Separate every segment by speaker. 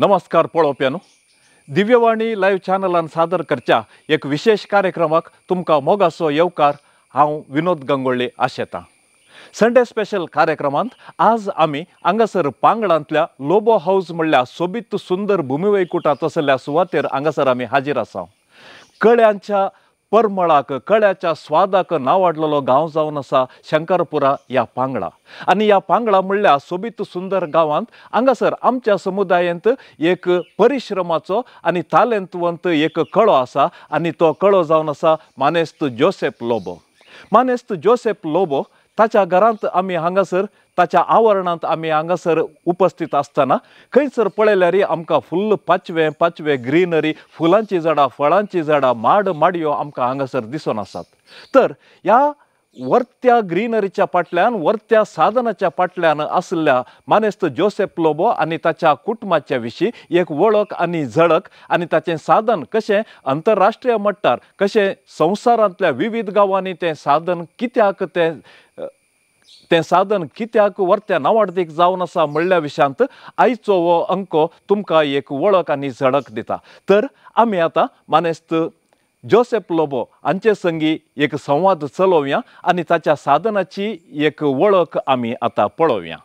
Speaker 1: नमस्कार पळोवप्यानो, दिव्यवाणी लायव्ह चॅनलान सादर करच्या एक विशेष कार्यक्रमाक तुमकां मोगाचो येवकार. हांव विनोद गंगोळ्ळी आशेता. संडे स्पेशल कार्यक्रमांत आज आमी हांगासर पांगळांतल्या लोबो हाऊस म्हणल्या सोबीत सुंदर भूमिवैकुटांत आसल्या सुवातेर हांगासर आमी हाजीर आसा. कळ्यांच्या परमळाक, कळ्याच्या स्वादाक नांवाडलेलो गांव जावन आसा शंकरपुरा ह्या पांगळा. आनी ह्या पांगळा म्हणल्यार सोबीत सुंदर गांवांत हांगासर आमच्या समुदायेंत एक परिश्रमाचो आनी तालेंतवंत एक कळो आसा आनी तो कळो जावन आसा मानेस्त जोसेफ लोबो. मानेस्त जोसेफ लोबो ताच्या घरांत आमी हांगासर, ताच्या आवरणांत आमी हांगासर उपस्थित आसतना खंयसर पळयल्यार आमकां फुल्ल पाचवे पाचवे ग्रीनरी, फुलांची झाडां, फळांची झाडां, माड माडयो आमकां हांगासर दिसून आसात. तर ह्या वर्त्या ग्रीनरीच्या फाटल्यान, वर्त्या साधनाच्या फाटल्यान आशिल्ल्या मानेस्त जोसेफ लोबो आनी ताच्या कुटुंबाच्या विशीं एक वळख आनी झळक आनी ताचें साधन कशें आंतरराष्ट्रीय मट्टार, कशें संवसारांतल्या विविध गांवांनी तें साधन कित्याक, तें साधन कित्याक वर्त्या नावाडदीक जावन आसा म्हणल्या विशयांत आयचो हो अंको तुमकां एक वळख आनी झळक दिता. तर आमी आतां मानेस्त जोसेफ लोबो हांचे संगी एक संवाद चलोवया आनी ताच्या साधनाची एक वळख आमी आतां पळोवया.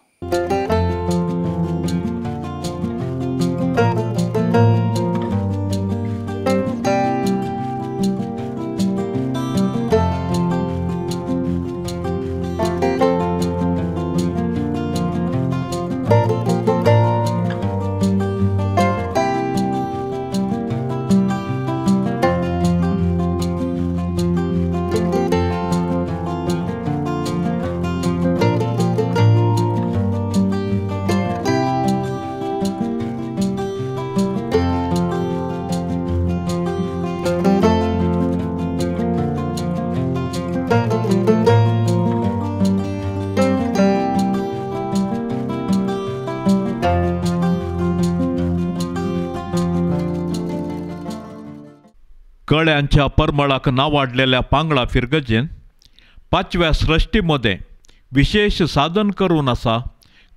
Speaker 1: कळ्यांच्या परमळाक नावाडलेल्या पांगळा फिरगजेन पाचव्या सृश्टीमध्ये विशेष साधन करून आसा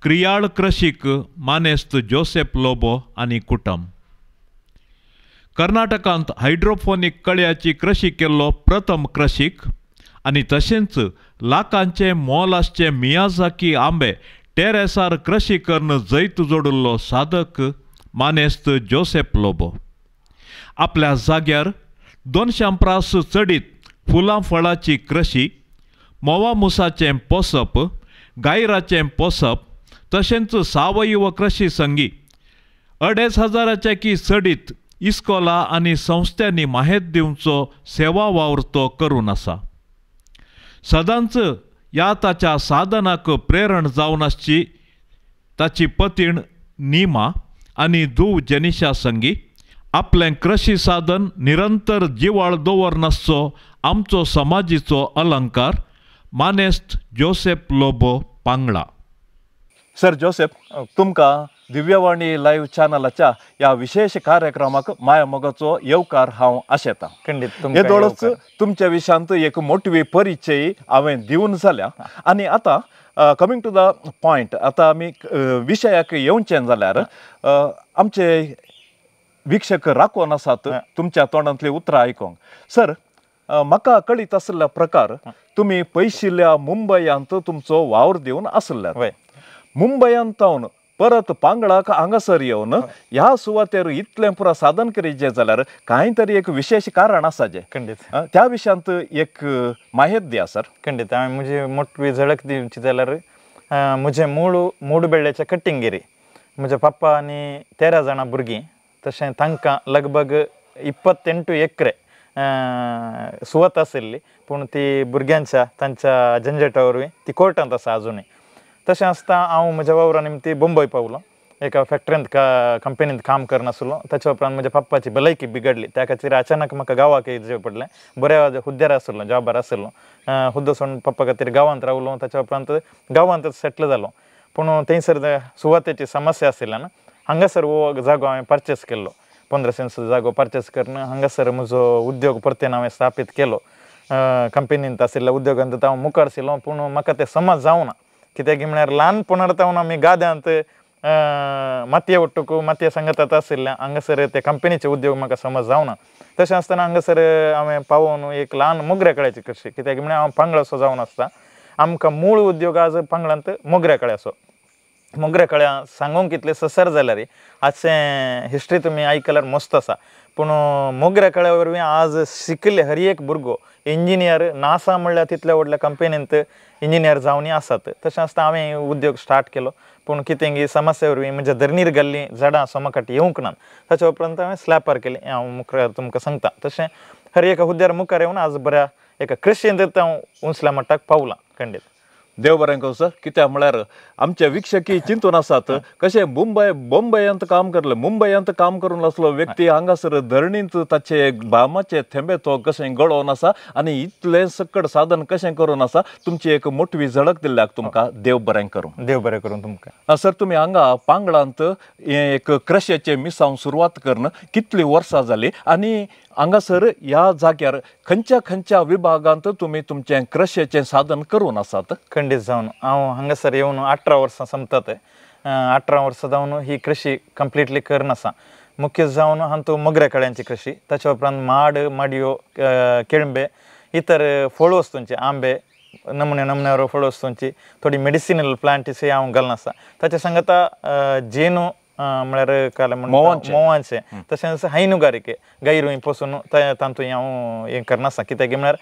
Speaker 1: क्रियाळ कृषीक मानेस्त जोसेफ लोबो आनी कुटुंब. कर्नाटकांत हायड्रोफोनीक कळ्याची कृषी केल्लो प्रथम कृषीक आनी तशेंच लाखांचे मोल आसचे मियाझाकी आंबे टेरेसार कृषी करून जैत जोडिल्लो साधक मानेस्त जोसेफ लोबो. आपल्या जाग्यार 200 प्रास चडीत फुलां फळाची कृषी, मोवामुसाचें पोसप, गायराचें पोसप तशेंच सावयव कृषी संगी 2500 की चडीत इस्कोला आनी संस्थ्यांनी माहेत दिवचो सेवा वावर तो करून आसा. सदांच ह्या ताच्या साधनाक प्रेरण जावन आसची ताची पतीण नीमा आनी धूव जेनिशा संगी आपलें कृषी साधन निरंतर जिवाळ दवरनासचो आमचो समाजीचो अलंकार मानेस्त जोसेफ लोबो पांगळा. सर जोसेफ, तुमकां दिव्यवाणी लायव्ह चॅनलाच्या ह्या विशेष कार्यक्रमाक माया मोगाचो येवकार हांव आशेता. येदोळच तुमच्या विशयांत एक मोटवी परिचय हांवें दिवन जाल्या आनी आतां कमींग टू the point, आतां आमी विशयाक येवचें जाल्यार आमचे वीक्षक राखून आसात तुमच्या तोंडांतली उतरां आयकोंक. सर, म्हाका कळीत आशिल्ल्या प्रकार तुमी पयशिल्ल्या मुंबयांत तुमचो वावर दिवन आशिल्ल्या. मुंबयांत तावन परत पांगळाक हांगासर येवन ह्या सुवातेर इतलें पुरा साधन करीत जाल्यार कांय तरी एक विशेष कारण आसा जें, त्या विशयांत एक माहिती दिया सर.
Speaker 2: खंडीत. हांवें म्हजी मोटवी झळक दिवची जाल्यार म्हजें मूळ मूडबेळ्याच्या कट्टिंगेरी, म्हज्या पप्पा आनी 13 जाणां भुरगीं, तशें तांकां लगभग 28 एकरे सुवात आशिल्ली, पूण ती भुरग्यांच्या तांच्या झंझटा वरवीं ती कोर्टांत आसा आजुनूय. तशें आसता हांव म्हज्या वावरा निमती बंबय पावलो, एका फॅक्टरींत कंपनींत काम करनासलो. ताच्या उपरांत म्हज्या पप्पाची भलायकी बिगडली, त्या खातीर अचानक म्हाका गांवाक येवचें पडलें. बऱ्या हुद्द्यार आशिल्लो, जॉबार आशिल्लो, हुद्दो सोडून पप्पा खातीर गांवांत रावलो. ताच्या उपरांत गांवांतच सेटल जालो, पूण थंयसर सुवातेची समस्या आशिल्ल्यान हांगासर हो जागो हांवें परचेस केल्लो. 15 सेंट्स जागो परचेस करून हांगासर म्हजो उद्योग परतेन हांवें स्थापीत केलो. कंपनींत आशिल्ल्या उद्योगांत हांव मुखार आशिल्लो, पूण म्हाका तें समज जावना. कित्याक म्हळ्यार ल्हानपणार तावन आमी गाद्यांत मातये वट्टूक मातये सांगतात आशिल्लें हांगासर ते कंपनीचे उद्योग म्हाका समज जावना. तशें आसतना हांगासर हांवें पावोवन एक ल्हान मोगऱ्या कळ्याची कृशी, कित्याक म्हळ्यार हांव पांगळाचो जावन आसता. आमकां मूळ उद्योग आज पांगळांत मोगऱ्या कळ्याचो. मोगऱ्या कळ्या सांगूंक कितले ससर जाल्यार आजचें हिस्ट्री तुमी आयकल्यार मस्त आसा. पूण मोगऱ्या कळ्या वरवीं आज शिकिल्ले हर एक भुरगो इंजिनियर, नासा म्हणल्यार तितल्या व्हडल्या कंपनींत इंजिनियर जावनय आसात. तशें आसतना हांवें उद्योग स्टार्ट केलो, पूण कितें समस्या वरवीं म्हणजे धरणीर घाल्लीं झाडां सोमकाट येवंक ना. ताच्या उपरांत हांवें स्लॅपार केली, हांव मुखार तुमकां सांगता. तशें हर एका हुद्द्यार मुखार येवन आज बऱ्या एका कृशींत हांव उंचल्या मट्टाक पावलां. खंडीत
Speaker 1: देव बरें करूं सर. कित्याक म्हळ्यार आमचे विक्षकी चिंतून आसात कशें मुंबयंत काम करले, मुंबयंत काम करून आसलो व्यक्ती हांगासर धरणींत ताचे बामाचे थेंबे तो कशें गळोवन आसा आनी इतलें सकट साधन कशें करून आसा. तुमची एक मोटवी झळक दिल्ल्याक तुमकां देव बरें करूं.
Speaker 2: देव बरें करूं तुमकां.
Speaker 1: सर, तुमी हांगा पांगळांत एक क्रशेचें मिसांव सुरवात करून कितलीं वर्सां जालीं आनी हांगासर ह्या जाग्यार खंयच्या खंयच्या विभागांत तुमी तुमचें क्रशेचें साधन करून आसात?
Speaker 2: खंडीत जावन हांव हांगासर येवन 18 वर्सां सोंपतात. 18 वर्सां जावन ही कृशी कंप्लिटली करून आसा. मुख्य जावन हांतू मोगऱ्या कळ्यांची कृशी, ताच्या उपरांत माड, माडयो, केळंबे, इतर फळ वस्तूंचे आंबे, नमुने नमुन्यावर फळ वस्तूंची थोडी मेडिसिनल प्लांट्सय हांव घालून आसा. ताच्या सांगता जेनू म्हळ्यार काल म्होंवांचे, तशेंच हैनुगारिके गायरूय पोसून तातूंत हांव हें करना आसा. कित्याक म्हळ्यार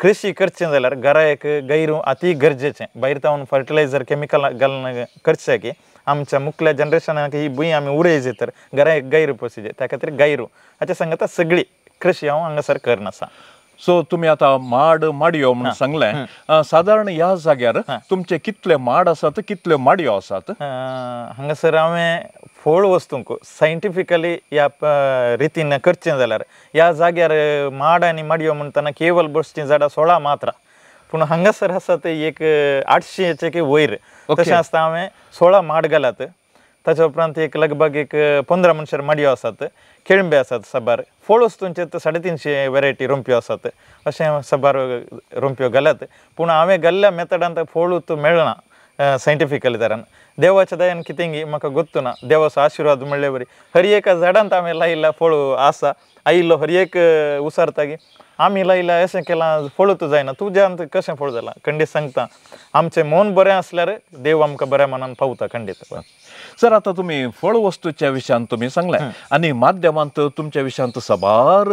Speaker 2: कृशी करचें जाल्यार घरा एक गैरू अती गरजेचें. भायर तावन फर्टिलायझर केमिकल घालून करचें की आमच्या मुखल्या जनरेशनाक ही भूंय आमी उडयची तर घरा एक गैरू पोसिजे, त्या खातीर गैरू हाच्या सांगता सगळी कृशी हांव हांगासर करना आसा.
Speaker 1: सो तुमी आतां माड माडयो म्हणून सांगलें, सादारण ह्या जाग्यार तुमचे कितले माड आसात, कितल्यो माडयो आसात?
Speaker 2: हांगासर हांवें फळ वस्तूंक सायंटिफिकली ह्या रितीन करचें जाल्यार ह्या जाग्यार माड आनी माडयो म्हणटना केवल बसचीं झाडां 16 मात्रा, पूण हांगासर आसा ते एक 800 की वयर. तशें आसता हांवें 16 माड घालात. ताच्या उपरांत एक लगभग एक 15 मनशां माडयो आसात, केळंबे आसात साबार, फळ वस्तूंचे 350 वेरायटी रोंप्यो आसात, अशें साबार रोंप्यो घाल्यात. पूण हांवें घाल्ल्या मेथडांत फळ मेळना सायंटिफिकली तरान. देवाच्या दयान कितें म्हाका गोत्तू ना, देवाचो आशिर्वाद म्हणले बरी हर एका झाडांत हांवें लायिल्ल्या फळ आसा. आयिल्लो हर एक उसारता की आमी लायिल्ल्या अशें केलां फळूच जायना, तुज्यांत कशें फळ जालां? खंडीत सांगता, आमचें मन बरें आसल्यार देव आमकां बऱ्या मनान पावता. खंडीत.
Speaker 1: सर, आतां तुमी फळ वस्तूच्या विशयांत तुमी सांगलें आनी माध्यमांत तुमच्या विशयांत साबार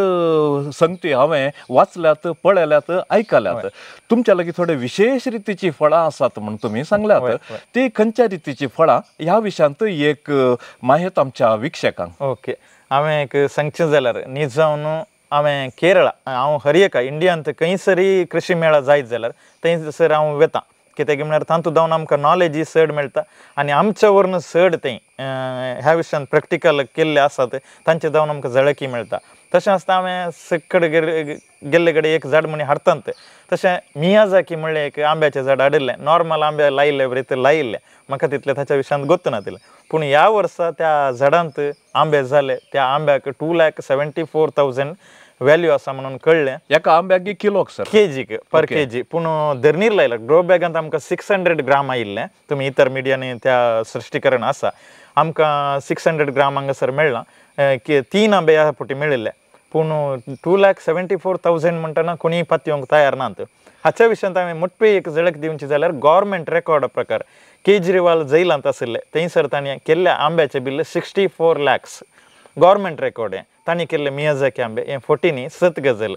Speaker 1: संगती हांवें वाचल्यात, पळयल्यात, आयकल्यात. तुमच्या लागीं थोडे विशेश रितीची फळां आसात म्हूण तुमी सांगल्यात, ती खंयच्या रितीची फळां ह्या विशयांत एक माहिती आमच्या विक्षकांक.
Speaker 2: ओके, हांवें एक सांगचें जाल्यार नीज जावन हांवें केरळा, हांव हर एका इंडियांत खंयसरय कृशी मेळा जायत जाल्यार थंयसर हांव वेता. कित्याक म्हळ्यार तातूंत जावन आमकां नॉलेजय चड मेळटा आनी आमच्या वरून चड थंय ह्या विशयांत प्रॅक्टिकल केल्ले आसात तांचे जावन आमकां झळकी मेळटा. तशें आसतना हांवें सकड गेल्ले कडेन एक झाड म्हणी हाडटात. तशें मियाजाकी म्हणलें एक आंब्याचें झाड हाडिल्लें, नॉर्मल आंबे लायिल्ले बरें ते लायिल्लें, म्हाका तितलें ताच्या विशयांत गोत्त नातिल्लें. पूण ह्या वर्सा त्या झाडांत आंबे जाले, त्या आंब्याक 2,74,000 व्हॅल्यू आसा म्हणून कळ्ळें.
Speaker 1: एका आंब्याक किलोक सर?
Speaker 2: केजीक, पर केजी. पूण धरणीर लायला ग्रो बॅगांत आमकां 600 ग्राम आयिल्लें. तुमी इतर मिडियांनी त्या सृश्टीकरण आसा, आमकां 600 ग्राम हांगासर मेळ्ळां. 3 आंबे ह्या फावटी मेळिल्ले, पूण 2,74,000 म्हणटना कोणीय पातयेवंक तयार नात. हाच्या विशयांत हांवें मोटवी एक झळक दिवची जाल्यार गव्हर्मेंट रेकॉर्ड प्रकार केजरीवाल जैलांत आशिल्ले थंयसर तांणी केल्ल्या आंब्याचें बिल 64 लॅक्स गव्हर्मेंट रेकॉर्ड हें तांणी केल्ले मियाजाकी आंबे हें 14 सत गजल.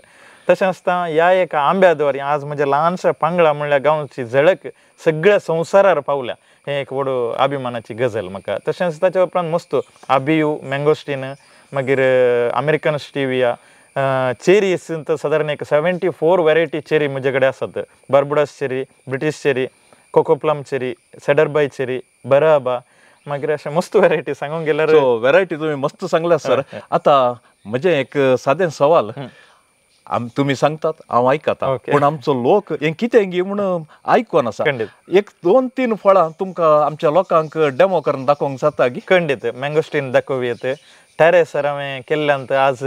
Speaker 2: तशें आसतना ह्या एका आंब्या द्वारे आज म्हज्या ल्हानशा पांगळा म्हणल्यार गांवची झळक सगळ्या संवसारार पावल्या, हें एक व्हड अभिमानाची गजल म्हाका. तशेंच ताच्या उपरांत मस्त आबियू, मँगोस्टीन, मागीर अमेरिकन स्टिविया, चेरीस सादारण एक 74 वेरायटी चेरी म्हजे कडेन आसात. Barbados cherry, British cherry, cocoa plum cherry, सेडरबाय cherry, बराबा, मागीर अशें मस्त वेरायटी सांगूंक गेल्यार
Speaker 1: वेरायटी तुमी मस्त सांगल्या सर. आतां म्हजें एक सादें सवाल, तुमी सांगतात हांव आयकता, पूण आमचो लोक हें कितें गी म्हूण आयकोन आसा. एक 2-3 फळां तुमकां आमच्या लोकांक डेमो करून दाखोवंक जाता गी?
Speaker 2: खंडीत. मँगोस्टीन दाखोवया. टेरेसर हांवें केल्ल्यान आज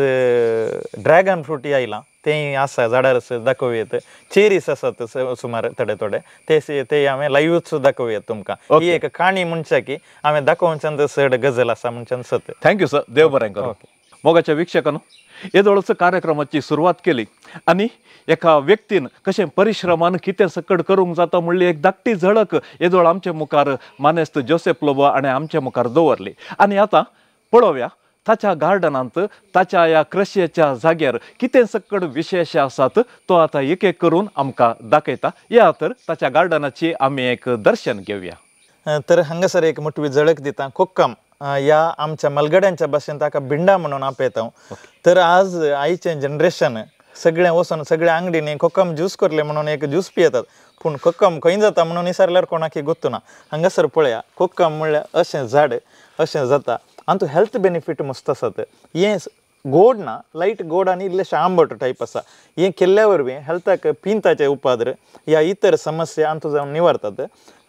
Speaker 2: ड्रॅगन फ्रूट आयलां, तें आसा झाडार दाखोवं येत. चेरीस आसात सुमार थोडे थोडे ते ते हांवें लायव्हूच दाखोवं येत तुमकां. ही एक काणी म्हणच्या की हांवें दाखोवच्यान चड गजल आसा म्हणच्यान सत.
Speaker 1: Thank you sir, देव बरें करूं. मोगाच्या वीक्षकांनो, येदोळच कार्यक्रमाची सुरवात केली आनी एका व्यक्तीन कशें परिश्रमान कितें सकड करूंक जाता म्हणली एक धाकटी झळक येदोळ आमचे मुखार मानेस्त जोसेफ लोबो आनी आमचे मुखार दवरली. आनी आतां पळोवया ताच्या गार्डनांत ताच्या ह्या कृशयेच्या जाग्यार कितें सकड विशेश आसात तो आतां एक एक करून आमकां दाखयता. या तर ताच्या गार्डनाची आमी एक दर्शन घेवया.
Speaker 2: तर हांगासर एक मोठी झळक दिता कोक्कम ह्या आमच्या मलगड्यांच्या भाशेन ताका भिंडा म्हणून आपयता. तर आज आयचें जनरेशन सगळें वचून सगळ्या आंगडींनी कोकम ज्यूस करले म्हणून एक ज्यूस पियेतात, पूण कोकम खंय जाता म्हणून विचारल्यार कोणाकय गोत्तू ना. हांगासर पळया कोकम म्हणल्यार अशें झाड अशें जाता आनी तो हेल्थ बेनिफीट मस्त आसात. हें गोड ना, लायट गोड आनी इल्लेशें आंबट टायप आसा. हें केल्ल्या वरवीं हेल्थाक पिंताचे उपाद्र ह्या इतर समस्या आमचो जावन निवारतात.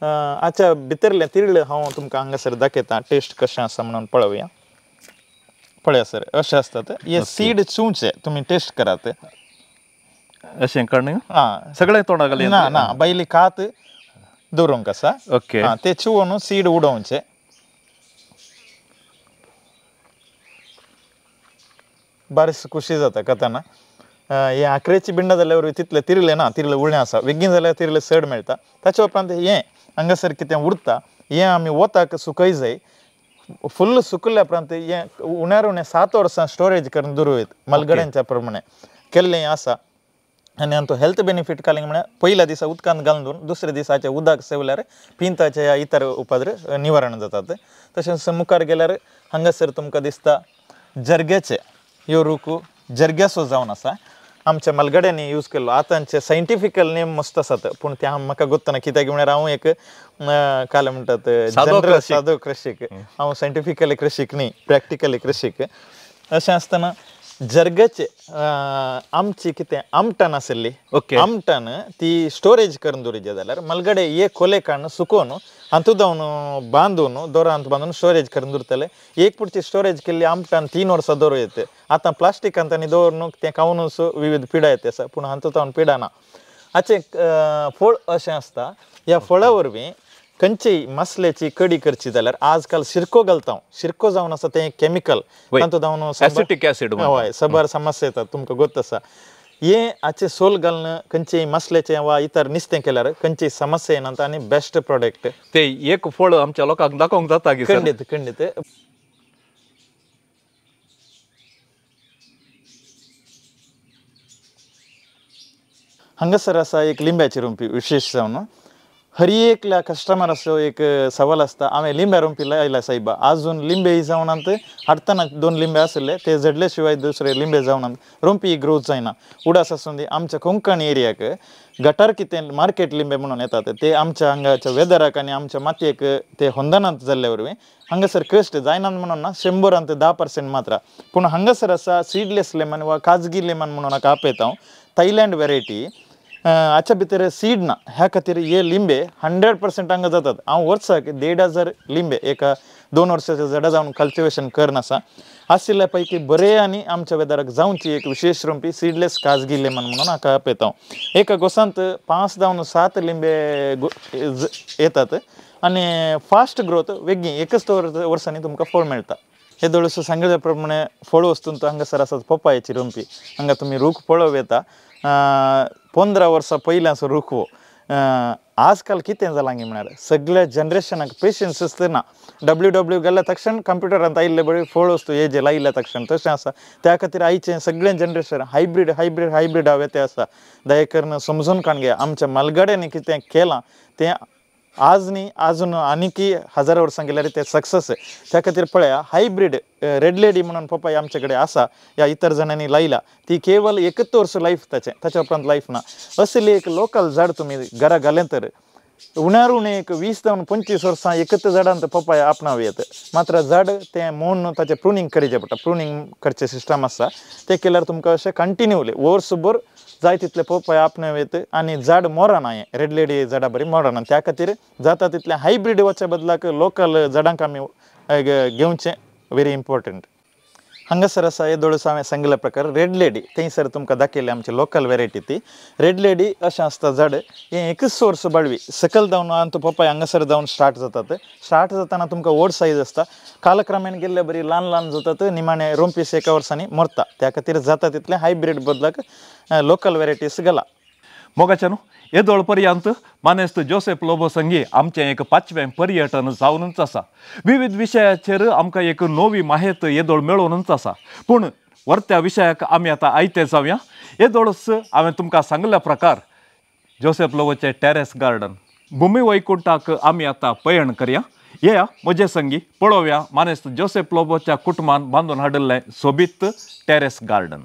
Speaker 2: हाच्या भितरलें तिरलें हांव तुमकां हांगासर दाखयता टेस्ट कशें आसा म्हणून पळोवया. पळया सर अशें आसतात हे सीड चुंवचे तुमी टेस्ट करात.
Speaker 1: अशें कर्ण आं सगळें तोंडाक घालून
Speaker 2: ना ना बायली कात दवरूंक आसा.
Speaker 1: ओके,
Speaker 2: ते चुवून सीड उडोवचें. बारीक खुशी जाता खाताना. हें आकरेची बिंडा जाल्यार वरवीं तितलें तिरलें ना, तिरलें उणें आसा. बेगीन जाल्यार तिरलें चड मेळटा. ताचे उपरांत हें हांगासर कितें उरता हें आमी वताक सुकय जाय. फुल्ल सुकल्या उपरांत हें उण्यार उणें 7 वर्सां स्टोरेज करून दवरूं येत मलगड्यांच्या प्रमाणे केल्लें आसा. आनी आमचो हेल्थ बेनिफीट कालींग म्हळ्यार पयल्या दिसा उदकांत घालून दवरून दुसऱ्या दिसाचें उदक सेवल्यार पिंताचे ह्या इतर उपद्र निवारण जातात. तशेंच मुखार गेल्यार हांगासर तुमकां दिसता जरग्याचे ह्यो रूख जरग्याचो जावन आसा. आमच्या मलगड्यांनी यूज केल्लो. आतांचे सायंटिफिकल नेम मस्त आसात पूण ते म्हाका गोत्तना कित्याक म्हळ्यार हांव एक काल म्हणटात जनरल सादो कृशीक, हांव सायंटिफिकली कृशीक न्ही, प्रॅक्टिकली कृशीक. अशें आसतना जरग्याचे आमची कितें आमटान आशिल्ली, आमटान ती स्टोरेज करून दवरिल्ली जाल्यार मलगडे एक कोले काडून सुकोवन हातूंत जावन बांदून दोरांत बांदून स्टोरेज करून दवरतले. एक पुरची स्टोरेज केल्ली आमटान 3 वर्सां दवरूं येता. आतां प्लास्टिकांत आनी दवरून तें खावनूच विविध पिडा येता आसा, पूण हातूंत जावन पिडा ना. हाचें फळ अशें आसता. ह्या फळा वरवीं खंयचीय मसल्याची कडी करची जाल्यार आजकाल शिरको घालता. शिरको जावन आसा तें केमिकल, तातूंत जावन
Speaker 1: एसिटीक एसिड
Speaker 2: हय सबर समस्या येतात तुमकां गोत आसा. हें हाचें सोल घालून खंयचेय मसल्याचें वा इतर नुस्तें केल्यार खंयचीय समस्या येनात आनी बेस्ट प्रोडक्ट.
Speaker 1: ते एक फळ आमच्या लोकांक दाखोवंक जाता की
Speaker 2: खंडीत खंडीत. हांगासर आसा एक लिंब्याची रोंपी विशेश जावन हर एकल्या कस्टमराचो एक सवाल आसता हांवें लिंब्या रोंपी लायला सायबा, आजून लिंबे जावनात, हाडटना 2 लिंबे आशिल्ले ते झडले शिवाय दुसरे लिंबे जावनात, रोंपी ग्रोथ जायना. उडास आसून दी आमच्या कोंकण एरियाक गटार कितें मार्केट लिंबे म्हणून येतात ते आमच्या हांगाच्या वेदराक आनी आमच्या मातयेक ते होंदनात जाल्ले वरवीं हांगासर कश्ट जायनात म्हणून ना 100 10% मात्र. पूण हांगासर आसा सीडलेस लेमन वा खाजगी लेमन म्हणून हाका आपयता हांव, थायलँड वेरायटी. हाच्या भितर सीड ना, ह्या खातीर हे लिंबे 100% हांगा जातात. हांव वर्साक 1500 लिंबे एका 2 वर्साच्या झाडां जावन कल्टिवेशन करून आसा. आशिल्ल्या पैकी बरे आनी आमच्या वेदराक जावची एक विशेश रोंपी सीडलेस खाजगी लेमन म्हणून हाका आपयता हांव. एका गोसांत 5 जावन 7 लिंबे येतात आनी फास्ट ग्रोथ वेगीं एकच वर्सांनी तुमकां फळ मेळटा. हे दोळसो सांगिल्ल्या प्रमाणे फळ वस्तूंत हांगासर आसात पपायची रोंपी. हांगा तुमी रूख पळोवं येता. 15 वर्सां पयलीं असो रूख हो. आजकाल कितें जालां म्हळ्यार सगळ्या जनरेशनाक पेशन्सूच ना. डब्ल्यू गेल्ल्या तक्षण कंप्युटरांत आयिल्ले बरें फळ वस्तू हेजे लायिल्ल्या तक्षण तशें आसा. त्या खातीर आयचें सगळें जनरेशन हायब्रीड हायब्रीड हायब्रीड हांवें तें आसा. दया करून समजून काण घे आमच्या मलगड्यांनी कितें केलां तें आज न्ही आजून आनीकय हजारा वर्सां गेल्यार तें सक्सेस. त्या खातीर पळया हायब्रीड रेड लेडी म्हणून पपाय आमचे कडेन आसा, ह्या इतर जाणांनी लायला ती केवल एकच वर्स लायफ ताचें, ताच्या उपरांत लायफ ना. असली एक लोकल झाड तुमी घरा घालें तर उण्यार उणें एक 20 जावन 25 वर्सां एकच झाडांत पपाय आपणाव येत. मात्र झाड तें मोडून ताचें प्रुनींग करचें पडटा. प्रुनींग करचें सिस्टम आसा तें केल्यार तुमकां अशें कंटिन्यूली वर्सभर जाय तितले पपाय आपणाव येत आनी झाड मोरना. हें रेड लेडी झाडां बरी मोरना. त्या खातीर जाता तितलें हायब्रीड वचच्या बदलाक लोकल झाडांक आमी घेवचें व्हेरी इम्पॉर्टंट. हांगासर आसा येदोळूच हांवें सांगिल्ल्या प्रकार रेड लेडी थंयसर तुमकां दाखयलें आमची लोकल वेरायटी ती रेड लेडी अशें आसता झाड हें एकच सोर्स बाळवी सकयल जावन आनी पपाय हांगासर जावन स्टार्ट जातात स्टार्ट जाताना तुमकां व्हड सायज आसता कालक्रमेण गेल्ले बरी ल्हान ल्हान जातात निमाणे रोंपीस एका वर्सांनी मरता त्या खातीर जाता तितलें हायब्रीड बदलाक लोकल वेरायटीस घाला.
Speaker 1: मोगाच्यान येदोळ पर्यंत मानेस्त जोसेफ लोबो संगी आमचें एक पांचवें पर्यटन जावनूच आसा. विविध विशयाचेर आमकां एक नवी माहिती येदोळ मेळोवनूच आसा. पूण वरत्या विशयाक आमी आतां आयते जावया. येदोळच हांवें तुमकां सांगिल्ल्या प्रकार जोसेफ लोबोचें टेरेस गार्डन भुमी वैकुंठाक आमी आतां पयण करया. येया म्हजे संगी पळोवया मानेस्त जोसेफ लोबोच्या कुटुंबान बांदून हाडिल्लें सोबीत टेरेस गार्डन.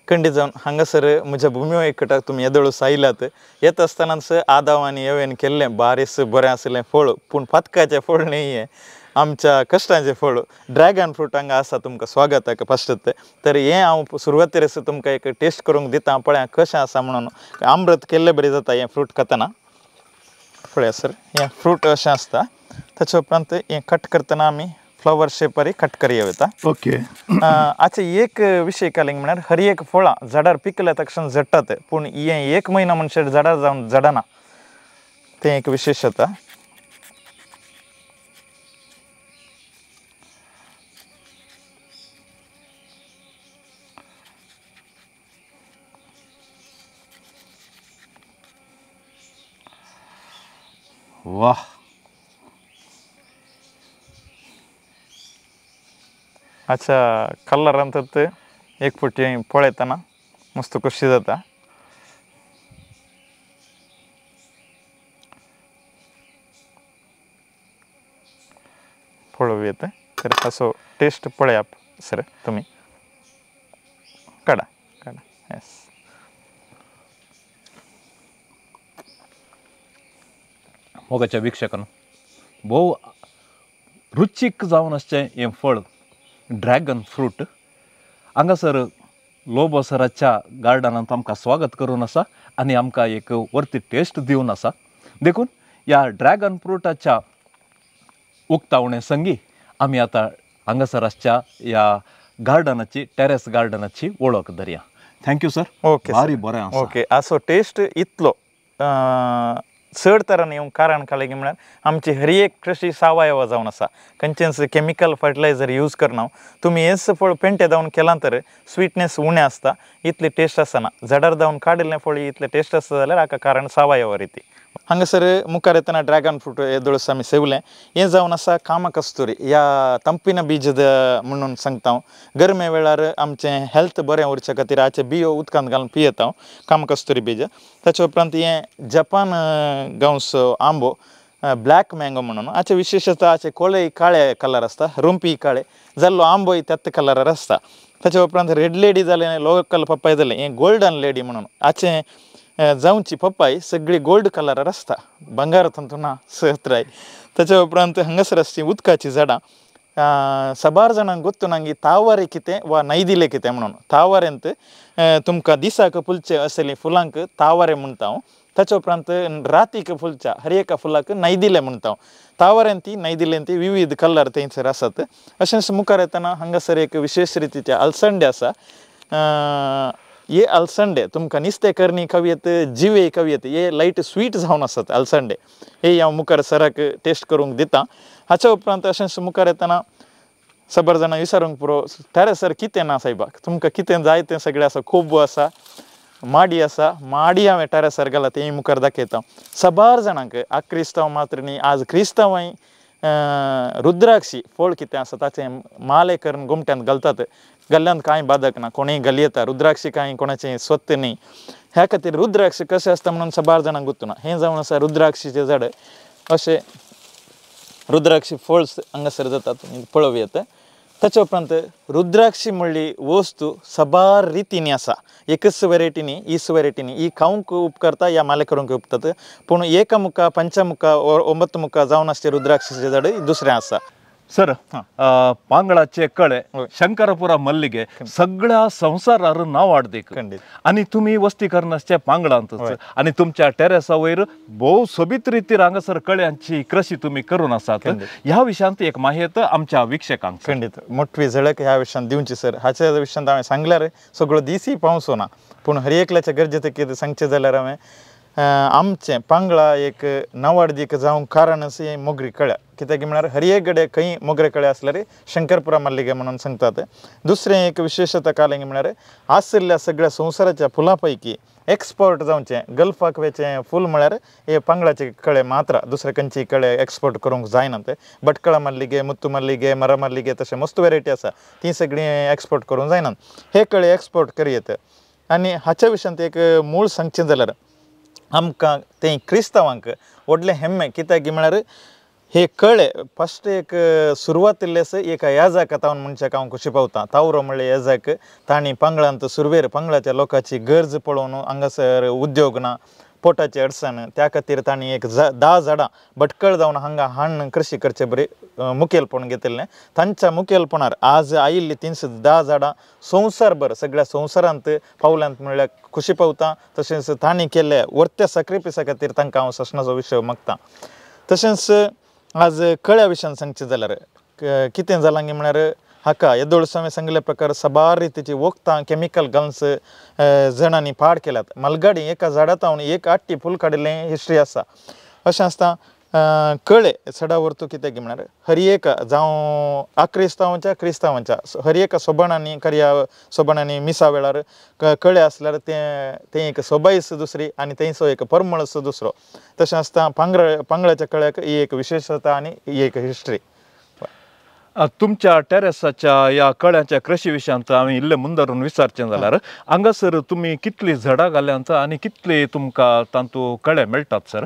Speaker 2: खंडीत जावन हांगासर म्हज्या भुमी वैकुंठाक तुमी येदोळूच आयल्यात येता आसतनाच आदाव आनी येवेन केल्लें बारीस बरें आशिल्लें फळ पूण पातकाचें फळ न्ही हें आमच्या कश्टांचें फळ ड्रॅगन फ्रूट हांगा आसा तुमकां स्वागताक फश्ट. तर हें हांव सुरवातेरच तुमकां एक टेस्ट करूंक दिता पळया कशें आसा म्हणून आमृत केल्ले बरें जाता हें फ्रूट खातना. पळया सर हें फ्रूट अशें आसता ताचे उपरांत हें कट करतना आमी फ्लावर शेपारी कट करया वता.
Speaker 3: ओके
Speaker 2: आतां एक विशय कालिंग म्हळ्यार हर एक फळां झाडार पिकल्या तक्षण झडटात पूण हें एक म्हयनो म्हणसर झाडार जावन झडना तें एक विशेशता.
Speaker 1: वाह
Speaker 2: अच्छा कलर अंतत एक फुटी पळयतना मस्त खुशी जाता. पळोवया तर असो टेस्ट पळया सर तुमी काडा काडा. येस
Speaker 1: मोगाच्या वीक्षकांनो भोव रुचीक जावन आसचें हें फळ ड्रॅगन फ्रूट हांगासर लोबो सराच्या गार्डनांत आमकां स्वागत करून आसा आनी आमकां एक वर्ती टेस्ट दिवन आसा. देखून ह्या ड्रॅगन फ्रुटाच्या उक्तावणे संगी आमी आतां हांगासर आसच्या ह्या गार्डनाची टेरेस गार्डनाची वळख धरया. Thank you sir.
Speaker 2: Okay
Speaker 1: भारी बरें आसा.
Speaker 2: ओके असो टेस्ट इतलो चड तरान येवंक कारण कालें म्हळ्यार आमची हर एक कृशी सावयव जावन आसा खंयचेंच केमिकल फर्टिलायझर यूज करना. तुमी हेंच फळ पेंटे जावन केलां तर स्वीटनेस उणें आसता इतली टेस्ट आसना. झाडार जावन काडिल्लें फळ इतलें टेस्ट आसता जाल्यार हाका कारण सावयव रिती. हांगासर मुखार येतना ड्रॅगन फ्रूट येदोळूच आमी सेवलें हें जावन आसा कामकस्तुरी ह्या तंपिना बीज म्हणून सांगता हांव. गरमे वेळार आमचें हेल्थ बरें उरचे खातीर हाचे बियो उदकांत घालून पियेता हांव कामकस्तुरी बीज. ताचे उपरांत हें जपान गांवचो आंबो ब्लॅक मँगो म्हणून हाचे विशेशता हाचे कोळे काळे कलर आसता रुंपी काळे जाल्लो आंबोय त्याच कलरार आसता. ताचे उपरांत रेड लेडी जालें लोकल पप्पाय जालें हें गोल्डन लेडी म्हणून हाचें जावची पप्पाय सगळी गोल्ड कलरार आसता भांगर तातूंत ना सत्राय. ताचे उपरांत हांगासर आसची उदकाचीं झाडां साबार जाणांक गोत्तू ना तावारे कितें वा नैदिले कितें म्हणून. तावारेंत तुमकां दिसाक फुलचे असली फुलांक तावारे म्हणटा हांव. ताचे उपरांत रातीक फुलच्या हर एका फुलाक नैदिले म्हणटा हांव. तावारेंत नैदिलेंत विविध कलर थंयसर आसात. अशेंच मुखार येतना हांगासर एक विशेश रितीचे अलसंडे आसा. हे अलसंडे तुमकां नुस्तें करणी खावयेत जिवे खावयेत हे लायट स्वीट जावन आसात अलसंडे. हे हांव मुखार सराक टेस्ट करूंक दिता. हाच्या उपरांत अशेंच मुखार येतना साबार जाणां विचारूंक पुरो टेरेसर कितें ना सायबाक तुमकां कितें जाय तें सगळें आसा. कोबू आसा माडी आसा माडी हांवें टेरेसर घाला तेंय मुखार दाखयता. साबार जाणांक आक्रिस्तांव मात्र न्ही आज क्रिस्तांवांय रुद्राक्षी फळ कितें आसा ताचें माले करून गोमट्यांत घालतात. गल्ल्यांत कांय बादक ना कोणूय घालयता रुद्राक्षी कांय कोणाचें स्वत न्ही. ह्या खातीर रुद्राक्ष कशें आसता म्हणून साबार जाणांक गोत्तू ना. हें जावन आसा रुद्राक्षीचें झाड अशें रुद्राक्षी फळ हांगासर जाता तुमी पळोवया. ताचे उपरांत रुद्राक्षी म्हणली वस्तू साबार रितींनी आसा एकच वेरायटी न्ही हीच वेरायटी न्ही ही खावंक उपकारता या माले करूंक उपकारता पूण एका मुखा पंचमुखा ಒಂबತ್ತು मुखा जावन आसचे रुद्राक्षीचें झाड दुसरें आसा.
Speaker 1: सर पांगळाचे कळे शंकरपुरा मल्लिगे सगळ्या संवसारार नांव हाडदीक आनी तुमी वस्ती करनासचे पांगळांतच आनी तुमच्या टेरेसा वयर भोव सोबीत रितीर हांगासर कळ्यांची कृषी तुमी करून आसात ह्या विशयांत एक माहिती आमच्या वीक्षकांक
Speaker 2: खंडीत मोठी झळक ह्या विशयांत दिवची सर हाच्या विशयांत हांवें सांगल्यार सगळो दिसी पावसो ना पूण हर एकल्याच्या गरजेचें कितें सांगचें जाल्यार हांवें आमचें पांगळा एक नावाडदीक जावंक कारण अशें मोगरी कळ्या कित्याक म्हळ्यार हर एक कडेन खंय मोगरे कळे आसल्यार शंकरपुरा मल्लिगे म्हणून सांगतात दुसरें एक विशेशता कालें म्हळ्यार आशिल्ल्या सगळ्या संवसाराच्या फुलां पैकी एक्सपोर्ट जावचें गल्फाक वचें फूल म्हळ्यार हे पांगळाचे कळे मात्र दुसरे खंयची कळे एक्सपोर्ट करूंक जायना ते भटकळा मल्लिगे मुत्तू मल्लिगे मरा मल्लिगे तशें मस्त वेरायटी आसा ती सगळीं एक्सपोर्ट करूंक जायनात हे कळे एक्सपोर्ट करयत आनी हाच्या विशयांत एक मूळ सांगचें जाल्यार आमकां ते क्रिस्तांवांक व्हडलें हेम्मे कित्याक म्हळ्यार हे कळे फस्ट एक सुरवातिल्लेस एका याजाक तावन मनशाक हांव खुशी पावता तावरो म्हणल्यार याजाक तांणी पांगळांत सुरवेर पांगळाच्या लोकांची गरज पळोवन हांगासर उद्योग ना पोटाची अडचण त्या खातीर तांणी एक 10 झाडां भटकळ जावन हांगा हाडून कृषी करचे बरी मुखेलपण घेतिल्लें तांच्या मुखेलपणार आज आयिल्ली 310 झाडां संवसारभर सगळ्या संवसारांत पावल्यांत म्हणल्यार खुशी पावता तशेंच तांणी केल्ल्या वर्त्या सॅक्रिफिसा खातीर तांकां हांव सशनाचो विशय मागता तशेंच आज कळ्या विशयान सांगचें जाल्यार कितें जालां गी म्हळ्यार हाका येदोळस हांवें सांगिल्ल्या प्रकार साबार रितीची वखदां केमिकल घालून जणांनी पाड केल्यात मलगाडी एका झाडा तावन एक आट्टी फूल काडिल्लें हिस्ट्री आसा अशें आसता कळे सडा वरतू कित्याक म्हळ्यार हर एक जावं अक्रिस्तांवाच्या क्रिस्तांवाच्या हर एका सोबणांनी खऱ्या सोबणांनी मिसा वेळार कळे आसल्यार तें तें एक सोबायस दुसरी आनी तेंचो एक परमळस दुसरो तशें आसता पांगळाच्या कळ्याक ही एक विशेशता आनी ही एक हिस्ट्री
Speaker 1: तुमच्या टेरेसाच्या ह्या कळ्यांच्या कृषी विशयांत आमी इल्लें मुंदरून विचारचें जाल्यार हांगासर तुमी कितलीं झाडां घाल्यांत आनी कितली तुमकां तातूंत कळे मेळटात सर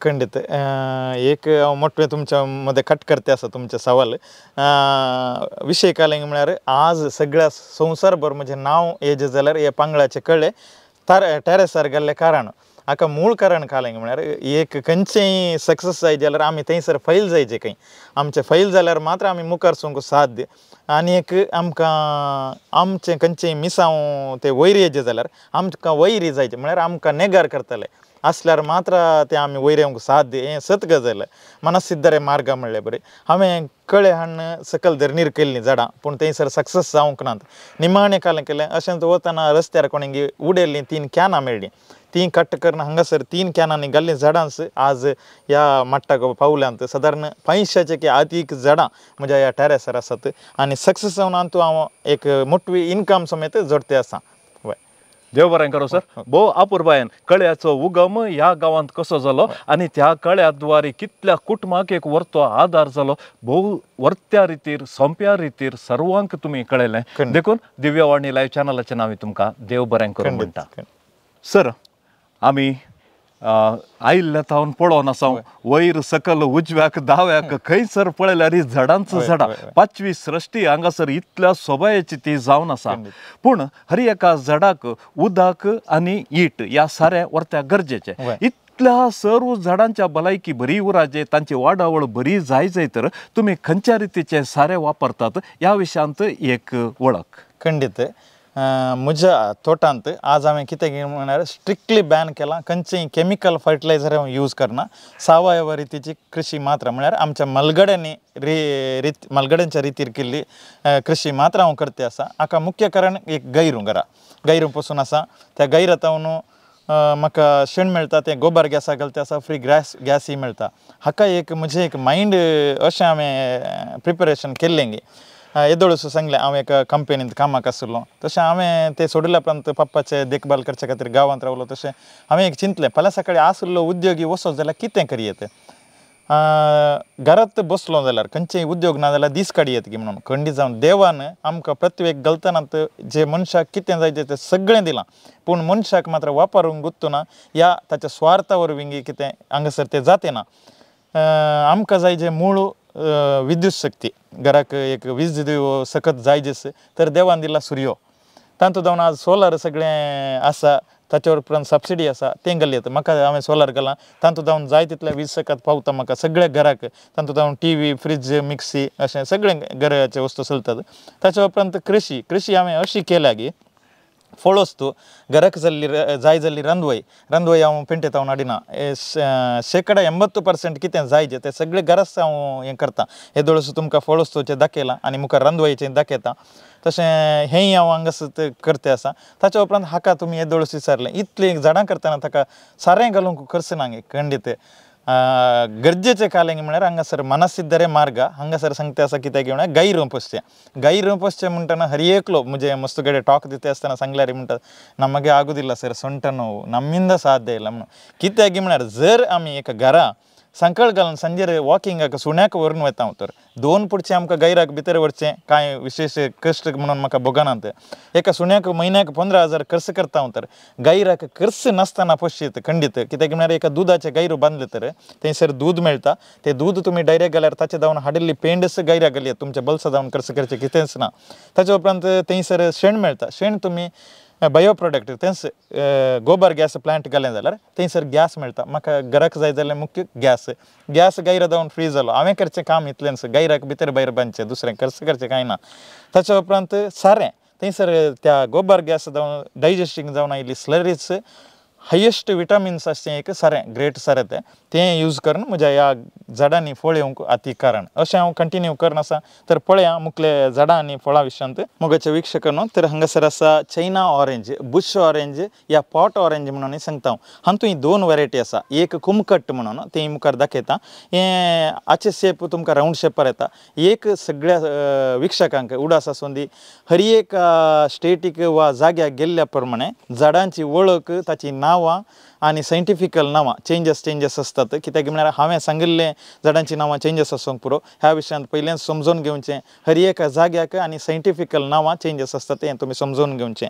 Speaker 2: खंडीत एक हांव मोठें तुमच्या मदें कट करते आसा तुमचें सवाल विशय कालें म्हळ्यार आज सगळ्या संवसारभर म्हजें नांव येजें जाल्यार हे पांगळाचे कळे टेरेसार गेल्लें कारण हाका मूळ कारण कालें म्हळ्यार एक खंयचेंय सक्सेस जाय जाल्यार आमी थंयसर फैल जायचे खंय आमचें फैल जाल्यार मात्र आमी मुखार सरूंक साध्य आनी एक आमकां आमचें खंयचेंय मिसांव तें वयर येजें जाल्यार आमकां वयर जायचें म्हळ्यार आमकां नेगार करतले आसल्यार मात्र तें आमी वयर येवंक साध्य हें सत गजाल मनसिद्धरे मार्ग म्हणलें बरें हांवें कळे हाडून सकयल धरणीर केल्लीं झाडां पूण थंयसर सक्सेस जावंक नात निमाणें कालें केलें अशेंच वतना रस्त्यार कोणें उडयल्लीं 3 कॅनां मेळ्ळीं तीं कट करून हांगासर 3 कॅनांनी घाल्लीं झाडांच आज ह्या मट्टाक पावल्यांत सादारण 500 की अदीक झाडां म्हज्या ह्या टेरेसार आसात आनी सक्सेस जावन हातूंत हांव एक मोठी इनकम समेत जोडते आसा
Speaker 1: देव बरें करूं सर भोव अपुरबायेन कळ्याचो उगम ह्या गांवांत कसो जालो आनी त्या कळ्या द्वारे कितल्या कुटुंबाक एक वर्तो आदार जालो भोव वर्त्या रितीर सोंप्या रितीर सर्वांक तुमी कळयलें देखून दिव्यवाणी लायव्ह चॅनलाचें नांव तुमकां देव बरें करूं म्हणटा सर आमी आयिल्ल्या तावन पळोवन आसा वयर सकल उजव्याक दाव्याक खंयसर पळयल्यार झाडांच झाडां पाचवी सृश्टी हांगासर इतल्या सोबायेची ती जावन आसा पूण हर एका झाडाक उदक आनी ईट ह्या साऱ्या वर्त्या गरजेचें इतल्या सर्व झाडांच्या भलायकी बरी उराजे तांची वाडावळ बरी जाय जाय तर तुमी खंयच्या रितीचे सारे वापरतात ह्या विशयांत एक वळख
Speaker 2: खंडीत म्हज्या तोटांत आज हांवें कितें म्हळ्यार स्ट्रिक्टली बॅन केलां खंयचेंय केमिकल फर्टिलायझर हांव यूज करना सावयव रितीची कृषी मात्र म्हळ्यार आमच्या मलगड्यांनी मलगड्यांच्या रितीर केल्ली कृषी मात्र हांव करते आसा हाका मुख्य कारण एक गैरू घरा गैरू पसून आसा त्या गैरातावन म्हाका शेण मेळटा तें गोबर गॅसा घालते आसा फ्री गॅसूय मेळटा हाका एक म्हजें एक मायंड अशें हांवें प्रिपरेशन केल्लें गी येदोळसो सांगलें हांव एका कंपनींत कामाक आशिल्लो तशें हांवें तें सोडल्या उपरांत पप्पाचे देखभाल करचे खातीर गांवांत रावलो तशें हांवें एक चिंतलें फाल्यां सकाळीं आशिल्लो उद्योगी वचत जाल्यार कितें करयेत घरांत बसलो जाल्यार खंयचेय उद्योग ना जाल्यार दीस काडयेत की म्हणून खंडीत जावन देवान आमकां प्रत्येक गलतनांत जे मनशाक कितें जाय तें सगळें दिलां पूण मनशाक मात्र वापरूंक गुत्तुना या ताच्या स्वार्था वरवीं कितें हांगासर तें जाते ना आमकां जाय जें मूळ विद्युत शक्ती घराक एक वीज सकत जाय जस तर देवान दिला सुर्यो तातूंत जावन आज सोलार सगळें आसा ताचे उपरांत सबसिडी आसा तें घालयता. म्हाका हांवें सोलार घालां तातूंत जावन जाय तितलें वीज सकत पावता म्हाका सगळ्या घराक. तातूंत जावन टी व्ही, फ्रीज, मिक्सी अशें सगळें घराचे वस्तू चलतात. ताचे उपरांत कृशी, कृशी हांवें अशी केल्या की फळवस्तू घराक जाल्ली जाय जाल्ली रांदवय, रांदवय हांव पेंटेत हांव हाडिना. 80% कितें जाय जें तें सगळें घराच हांव हें करता. हेदोळसो तुमकां फळवस्तूचें दाखयलां आनी मुखार रांदवयचें दाखयता. तशें हेंय हांव हांगासर करते आसा. ताच्या उपरांत हाका तुमी येदोळस विचारलें इतलीं झाडां करतना ताका सारें घालूंक खर्च ना खंडीत. गरजेचें कालें म्हळ्यार हांगासर मनसिद्धरे मार्ग हांगासर सांगता आसा कित्याक म्हळ्यार गाय रोंपसचें. गाय रोंपसचें म्हणटना हर एकलो म्हजे मस्त कडेन टॉक दिता आसतना सांगल्यार म्हणटा ನಮಗೆ ಆಗುದಿಲ್ಲ ಸರ್ ಸೊಂಟ ನೋವು, ನಮ್ಮಿಂದ ಸಾಧ್ಯ ಇಲ್ಲ म्हणून. कित्याक म्हळ्यार जर आमी एका घरा संकळ घालून सांजेर वॉकिंगाक सुण्याक व्हरून वता हांव तर दोन पुडचें आमकां गैराक भितर व्हरचें कांय विशेश कश्ट म्हणून म्हाका भोगनात. एका सुण्याक म्हयन्याक 15,000 खर्च करता हांव तर गैराक खर्च नासतना पोशीत खंडीत. कित्याक म्हळ्यार एका दुदाचें गैरू बांदलें तर थंयसर दूद मेळटा, तें दूद तुमी डायरेक्ट घाल्यार ताचें जावन हाडिल्ली पेंडस गैराक घालयात, तुमच्या बल्सा जावन खर्च करचें कितेंच ना. ताचे उपरांत थंयसर शेण मेळटा, शेण तुमी बायो प्रोडक्ट तेंच गोबर गॅस प्लांट घालें जाल्यार थंयसर गॅस मेळटा. म्हाका घराक जाय जाल्यार मुख्य गॅस, गॅस गैरा जावन फ्री जालो. हांवें करचें काम इतलेंच, गैराक भितर भायर बांदचें, दुसरें खर्च करचें कांय ना. ताच्या उपरांत सारें थंयसर त्या गोबर गॅस जावन डायजेस्टींग जावन आयिल्ली स्लरीच हायेस्ट विटामिन्स आसचें एक सारें, ग्रेट सारें तें, तें यूज करून म्हज्या ह्या झाडांनी फळ येवंक अती कारण अशें हांव कंटिन्यू करून आसा. तर पळया मुखले झाडां आनी फळां विशयांत मोगाच्या वीक्षकांनो. तर हांगासर आसा चायना ऑरेंज, बुश ऑरेंज या पॉट ऑरेंज म्हणून सांगता हांव. हातूंत ही दोन व्हरायटी आसा, एक कुमकट म्हणून तें मुखार दाखयता, हें हाचे शेप तुमकां रावंड शेपार येता. एक सगळ्या वीक्षकांक उडास आसूं दी, हर एक स्टेटीक वा जाग्याक गेल्ल्या प्रमाणे झाडांची वळख, ताची नांव आनी सायंटिफिकल नांवां चेंजस चेंजस आसतात. कित्याक म्हळ्यार हांवें सांगिल्लें झाडांची नांवां चेंजस आसूंक पुरो, ह्या विशयांत पयलेंच समजून घेवचें. हर एका जाग्याक आनी सायंटिफिकल नांवां चेंजस आसतात तें तुमी समजून घेवचें.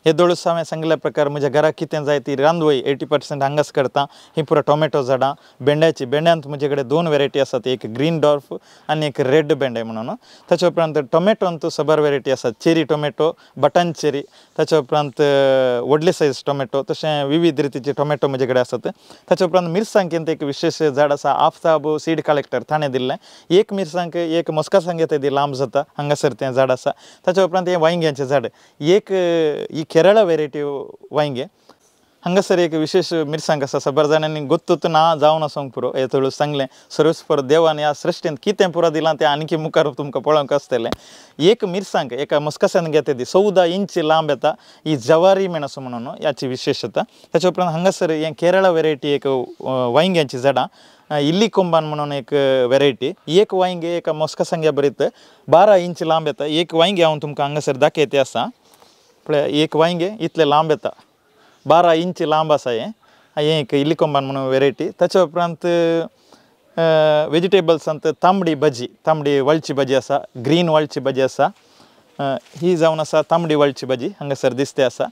Speaker 2: हे दोळस हांवें सांगिल्ल्या प्रकार म्हज्या घराक कितें जाय ती रांदवय 80% हांगाच करता. ही पुरो टोमॅटो झाडां, भेंड्याची, भेंड्यांत म्हजे कडेन दोन व्हेरायटी आसात, एक ग्रीन डॉर्फ आनी एक रेड भेंडे म्हणून. ताच्या उपरांत टोमॅटोंत सबर व्हेरायटी आसात, चेरी टोमॅटो, बटन चेरी, ताच्या उपरांत व्हडले सायज टोमॅटो, तशें विविध रितीचे टोमॅटो म्हजे कडेन आसात. ताच्या उपरांत मिरसांगेंत एक विशेश झाड आसा, आफताब सीड कलेक्टर ताणें दिल्लें. एक मिरसांग एक मोस्का सांगे तेदी लांब जाता, हांगासर तें झाड आसा. ताच्या उपरांत हें वांयग्यांचें झाड, एक ही केरळा व्हेरायटी वांयगें. हांगासर एक विशेश मिरसांग आसा, सबर जाणांनी गोत्तूत ना जावन आसूंक पुरो. हें थोडो सांगलें सर्वस्पर देवान ह्या सृश्टींत कितें पुरो दिलां तें आनीक मुखार तुमकां पळोवंक आसतलें. एक मिरसांग एका मस्कासान घेता ती 14 इंच लांब येता, ही जवारी मेणस म्हणून ह्याची विशेशता. ताच्या उपरांत हांगासर हें केरळा व्हेरायटी एक वांयग्यांची झाडां, इल्ली कोंबान म्हणून एक व्हेरायटी. एक वांयगें एका मस्कासांग्या बरीत 12 इंच लांब येता. एक वांयगें हांव तुमकां हांगासर दाखयते आसा, पळय एक वांयगें इतलें लांब येता, 12 इंच लांब आसा हें, हें एक इल्लिकोंबान म्हणून व्हेरायटी. ताच्या उपरांत वेजिटेबल्सांत तांबडी भाजी, तांबडी वाळची भाजी आसा, ग्रीन वाळची भाजी आसा, ही जावन आसा तांबडी वाळची भाजी हांगासर दिसते आसा.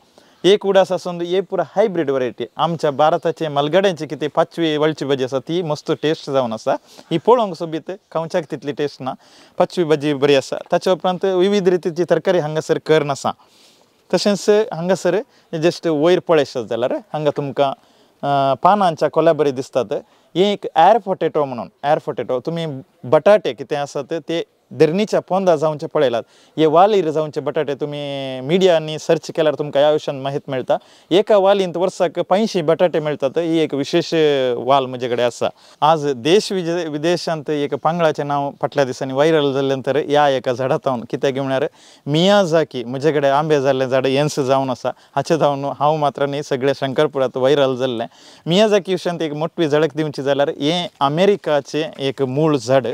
Speaker 2: एक उडास आसून हे पुरा हायब्रीड व्हरायटी, आमच्या भारताचे मलगड्यांची कितें पाचवी वाळची भाजी आसा ती मस्त टेस्ट जावन आसा. ही पळोवंक सोबीत, खावच्याक तितली टेस्ट ना, पाचवी भाजी बरी आसा. ताच्या उपरांत विविध रितीची तरकारी हांगासर करून आसा. तशेंच हांगासर जस्ट वयर पळयशात जाल्यार हांगा तुमकां पानांच्या कोल्या बरी दिसतात. हें एक एर पोटेटो म्हणून, एर पोटेटो तुमी बटाटे कितें आसात ते धरणीच्या पोंदा जावचे पळयलात, हे वालीर जावचे बटाटे तुमी मिडियांनी सर्च केल्यार तुमकां ह्या विशयान माहिती मेळटा. एका वालींत वर्साक 85 बटाटे मेळटात, ही एक विशेश वाल म्हजे कडेन आसा. आज देश विदेशांत एक पांगळाचें नांव फाटल्या दिसांनी व्हायरल जाल्लें तर ह्या एका झाडा जावन, कित्याक म्हळ्यार मियाझाकी म्हजे कडेन आंबे जाल्लें झाड हेंच जावन आसा. हाचें जावन हांव मात्र न्ही सगळें शंकरपुरांत व्हायरल जाल्लें. मियाझाकी विशयांत एक मोठी झळक दिवची जाल्यार हें अमेरिकाचें एक मूळ झाड.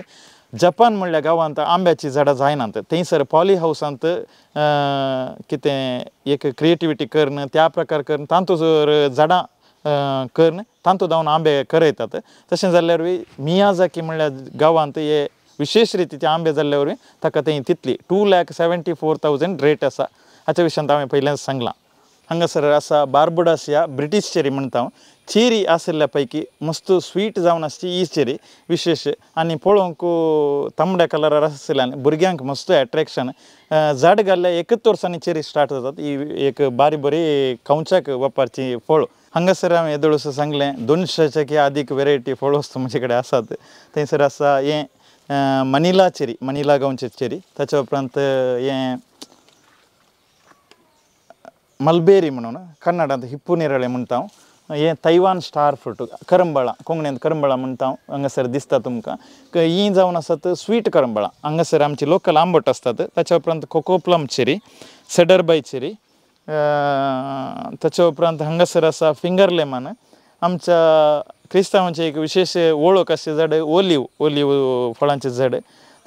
Speaker 2: जपान म्हणल्या गांवांत आंब्याची झाडां जायनात, थंयसर पॉली हावसांत कितें एक क्रिएटिविटी करून त्या प्रकार करून तातूंत जर झाडां करून तातूंत जावन आंबे करयतात. तशें जाल्यार मियाझाकी म्हणल्या गांवांत हे विशेश रितीचे आंबे जाल्ल्या वरवीं ताका थंय तितली 2,74,000 रेट आसा. हाच्या विशयांत हांवें पयल्यान सांगलां. हांगासर आसा बार्बडास या ब्रिटीश चेरी म्हणटा हांव, चेरी आशिल्ल्या पैकी मस्त स्वीट जावन आसची ही चेरी विशेश आनी पळोवंक तांबड्या कलरार आशिल्ल्यान भुरग्यांक मस्त एट्रेक्शन. झाड घाल्ल्या एकच वर्सांनी चेरी स्टार्ट जातात. ही एक बारी बरी खावच्याक वापरची फळ. हांगासर हांवें येदोळसो सांगलें 200 की आदीक वेरायटी फळ वस्तू म्हजे कडेन आसात. थंयसर आसा हें मनिला चेरी, मनिला गांवची चेरी. ताच्या उपरांत हें मलबेरी म्हणून कन्नडांत हिप्पू निरळे म्हणटा हांव. हें तैवान स्टार फ्रूट, करंबळां, कोंकणींत करंबळां म्हणटा हांव, हांगासर दिसता तुमकां. हीं जावन आसात स्वीट करंबळां. हांगासर आमची लोकल आंबट आसतात. ताच्या उपरांत कोकोप्लम चेरी, सेडरबाय चेरी. ताच्या उपरांत हांगासर आसा फिंगर लेमन. आमच्या क्रिस्तांवांची एक विशेश वळख आसचें झाड ओलीव, ओलीव फळांचें झाड.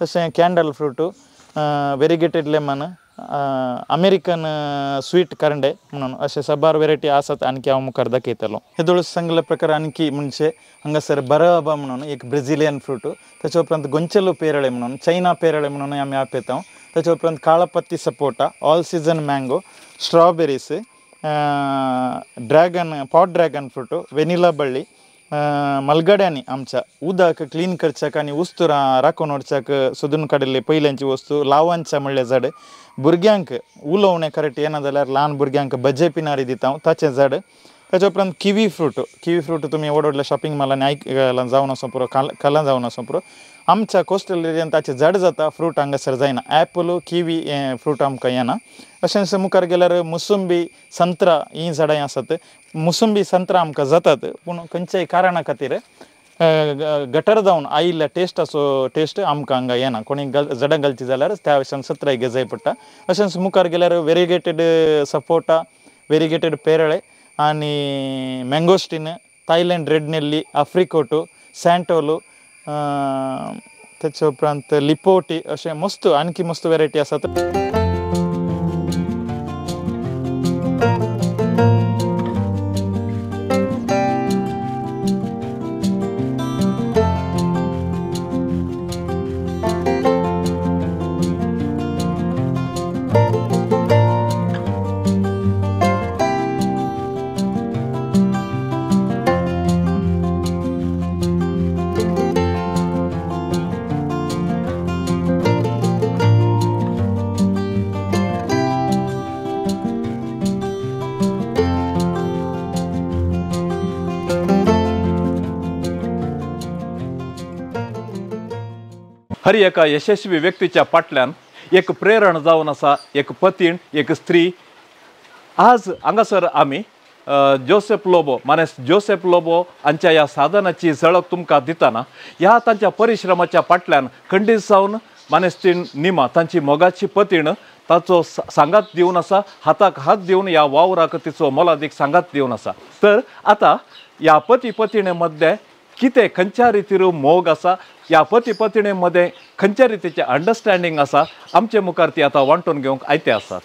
Speaker 2: तशें candle fruit, variegated lemon, American sweet Karande म्हणून अशे साबार वेरायटी आसात. आणखी हांव मुखार दाखयतलो. हेदोळ सांगल्या प्रकार आणखी म्हणजे हांगासर बराबा म्हणून एक ब्रेझिलियन फ्रूट. ताच्या उपरांत गोंचेलो पेरळे म्हणून, चायना पेरळे म्हणून आमी आपयता. ताच्या उपरांत काळपत्ती sapota, all season mango, strawberries, dragon pot dragon fruit, vanilla बಳ್ಳಿ, मलगड्यांनी आमच्या उदक क्लीन करच्याक आनी वस्तुरां राखून व्हरच्याक सोदून काडिल्ली पयल्यांची वस्तू. लावांच्या म्हणलें झाड, भुरग्यांक उलोवणें करेक्ट येना जाल्यार ल्हान भुरग्यांक भजे पिनारी दिता हांव ताचें झाड. ताच्या उपरांत किवी फ्रूट. किवी फ्रूट तुमी व्हड व्हडल्या शॉपिंग मॉलांनी आयकलां जावन आसूं पुरो, खालां जावन आसूं पुरो. आमच्या कोस्टल एरियान ताचें झाड जाता, फ्रूट हांगासर जायना. एपल, किवी हें फ्रूट आमकां येना. अशेंच मुखार गेल्यार मुसंबी, संत्रां हीं झाडां आसात. मुसंबी संत्रां आमकां जातात पूण खंयच्याय कारणा खातीर गटर जावन आयिल्ल्या टेस्टाचो टेस्ट आमकां हांगा येना. कोणी झाडां घालची जाल्यार त्या विशयान सत्राय घेजाय पडटा. अशेंच मुखार गेल्यार वेरिगेटेड सपोटा, वेरिगेटेड पेरळे आनी मँगोस्टीन, थायलंड रेड नेल्ली, आफ्रिकोटो, सँटोलो, ताचे उपरांत लिपोटी, अशें मस्त आणखी मस्त वेरायटी आसात.
Speaker 1: हर एका यशस्वी व्यक्तीच्या फाटल्यान एक प्रेरण जावन आसा, एक पतीण, एक स्त्री. आज हांगासर आमी जोसेफ लोबो, मानेस्त जोसेफ लोबो हांच्या ह्या साधनाची झळक तुमकां दितना ह्या तांच्या परिश्रमाच्या फाटल्यान खंडीत जावन मानेस्तीण निमा तांची मोगाची पतीण ताचो सांगात दिवन आसा, हाताक हात दिवन ह्या वावराक तिचो मोलादीक सांगात दिवन आसा. तर आतां ह्या पती पतीणे मदें कितें खंयच्या रितीर मोग आसा, ह्या पती पतीणे मदें खंयच्या रितीचें अंडरस्टँडींग आसा, आमचे मुखार ती आतां वांटून घेवंक आयते आसात.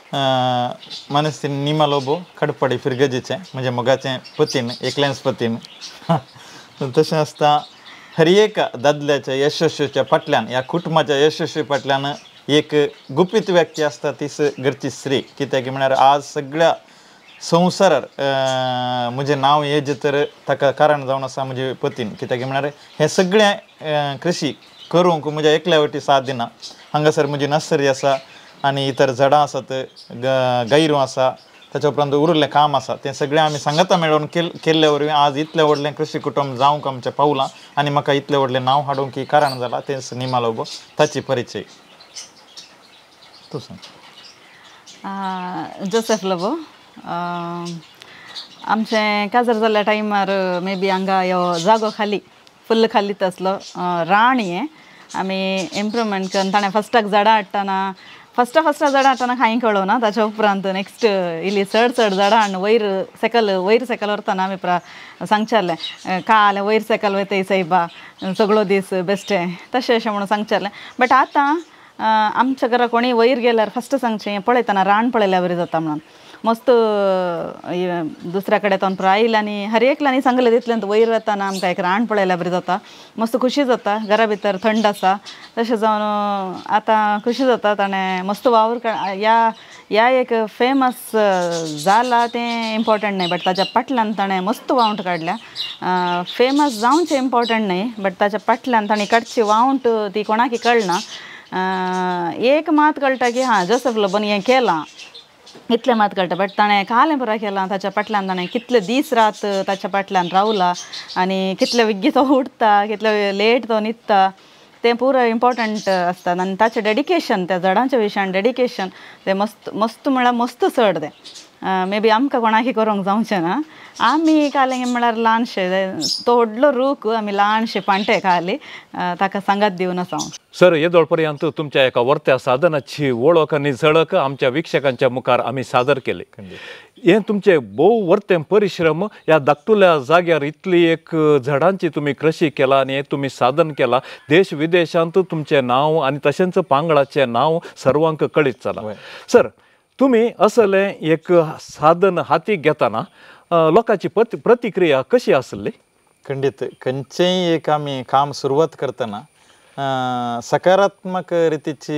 Speaker 2: मानेस्तीण निमा लोबो खडपडी फिरगजीचें म्हणजे मोगाचें पतीन, एकल्याच पतीन. तशें आसता हर एका दादल्याच्या यशस्वीच्या फाटल्यान, ह्या कुटुंबाच्या यशस्वी फाटल्यान एक गुपीत व्यक्ती आसता, तीच घरची स्त्री. कित्याक म्हळ्यार आज सगळ्या संवसारार म्हजें नांव येजें तर ताका कारण जावन आसा म्हजे पतीन. कित्याक म्हळ्यार हें सगळें कृशी करूंक म्हज्या एकल्या वटी साथ दिना. हांगासर म्हजी नर्सरी आसा आनी इतर झाडां आसात, गैरो आसा, ताच्या उपरांत उरिल्लें काम आसा, तें सगळें आमी सांगाता मेळोवन केल्ले वरवीं आज इतलें व्हडलें कृशी कुटुंब जावंक आमचें पावलां आनी म्हाका इतलें व्हडलें नांव हाडूंक ही कारण जालां तेंच निमा लोबो, ताची परिचय. तूं सांग.
Speaker 3: जोसेफ लोबो, आमचें काजार जाल्ल्या टायमार मे बी हांगा ह्यो जागो खाली फुल्ल खालीच आसलो, राण हें आमी इम्प्रूवमेंट करून ताणें फस्टाक झाडां हाडटना, फस्टा फस्टा झाडां हाडटना कांय कळना. ताच्या उपरांत नेक्स्ट इल्ली चड चड झाडां हाडून वयर सकल वयर सकल व्हरतना आमी सांगचारलें काल वयर सकल वयताय सायबा सगळो दीस बेश्टें तशें अशें म्हणून सांगचारलें. बट आतां आमच्या घरा कोणीय वयर गेल्यार फस्ट सांगचें हें पळयतना रान पळयल्या बरी जाता म्हणून मस्त दुसऱ्या कडेन तो आयले आनी हर एकल्यानी सांगलें तितल्यान वयर वतना आमकां एक रान पळयल्या बरी जाता, मस्त खुशी जाता, घरा भितर थंड आसा. तशें जावन आतां खुशी जाता ताणें मस्त वावर ह्या ह्या एक फेमस जाला तें इम्पॉर्टंट न्हय, बट ताच्या फाटल्यान ताणें मस्त वावंट काडल्या. फेमस जावचें इम्पॉर्टंट न्हय, बट ताच्या फाटल्यान ताणें काडची वावंट ती कोणाकी कळना. एक मात कळटा की हां जोसेफ लोबोन हें केलां इतलें मात कळटा, बट ताणें कालें पुरा केलां, ताच्या फाटल्यान ताणें कितले दीस रात ताच्या फाटल्यान रावला आनी कितले विग्गी तो उठता, कितले लेट तो न्हिदता, तें पुरो इम्पॉर्टंट आसता. आनी ताचें डेडिकेशन त्या झाडांच्या विशयान डेडिकेशन तें मस्त मस्त म्हळ्यार मस्त चड तें मे बी आमकां कोणाकी करूंक जावचें ना. आमी कालें म्हळ्यार ल्हानशे तो व्हडलो रूख आमी ल्हानशे पांटे खाली ताका सांगात दिवन आसा.
Speaker 1: सर, येदोळ पर्यंत तुमच्या एका वर्त्या साधनाची वळख आनी झळक आमच्या वीक्षकांच्या मुखार आमी सादर केली. हें तुमचे भोव वर्तें परिश्रम ह्या धाकटुल्या जाग्यार इतली एक झाडांची तुमी कृशी केला आनी हें तुमी साधन केला. देश विदेशांत तुमचें नांव आनी तशेंच पांगळाचें नांव सर्वांक कळीत जालां. सर, तुमी असलें एक साधन हातीक घेतना लोकांची प्रतिक्रिया कशी आसली?
Speaker 2: खंडीत खंयचेंय एक आमी काम सुरवात करतना सकारात्मक रितीची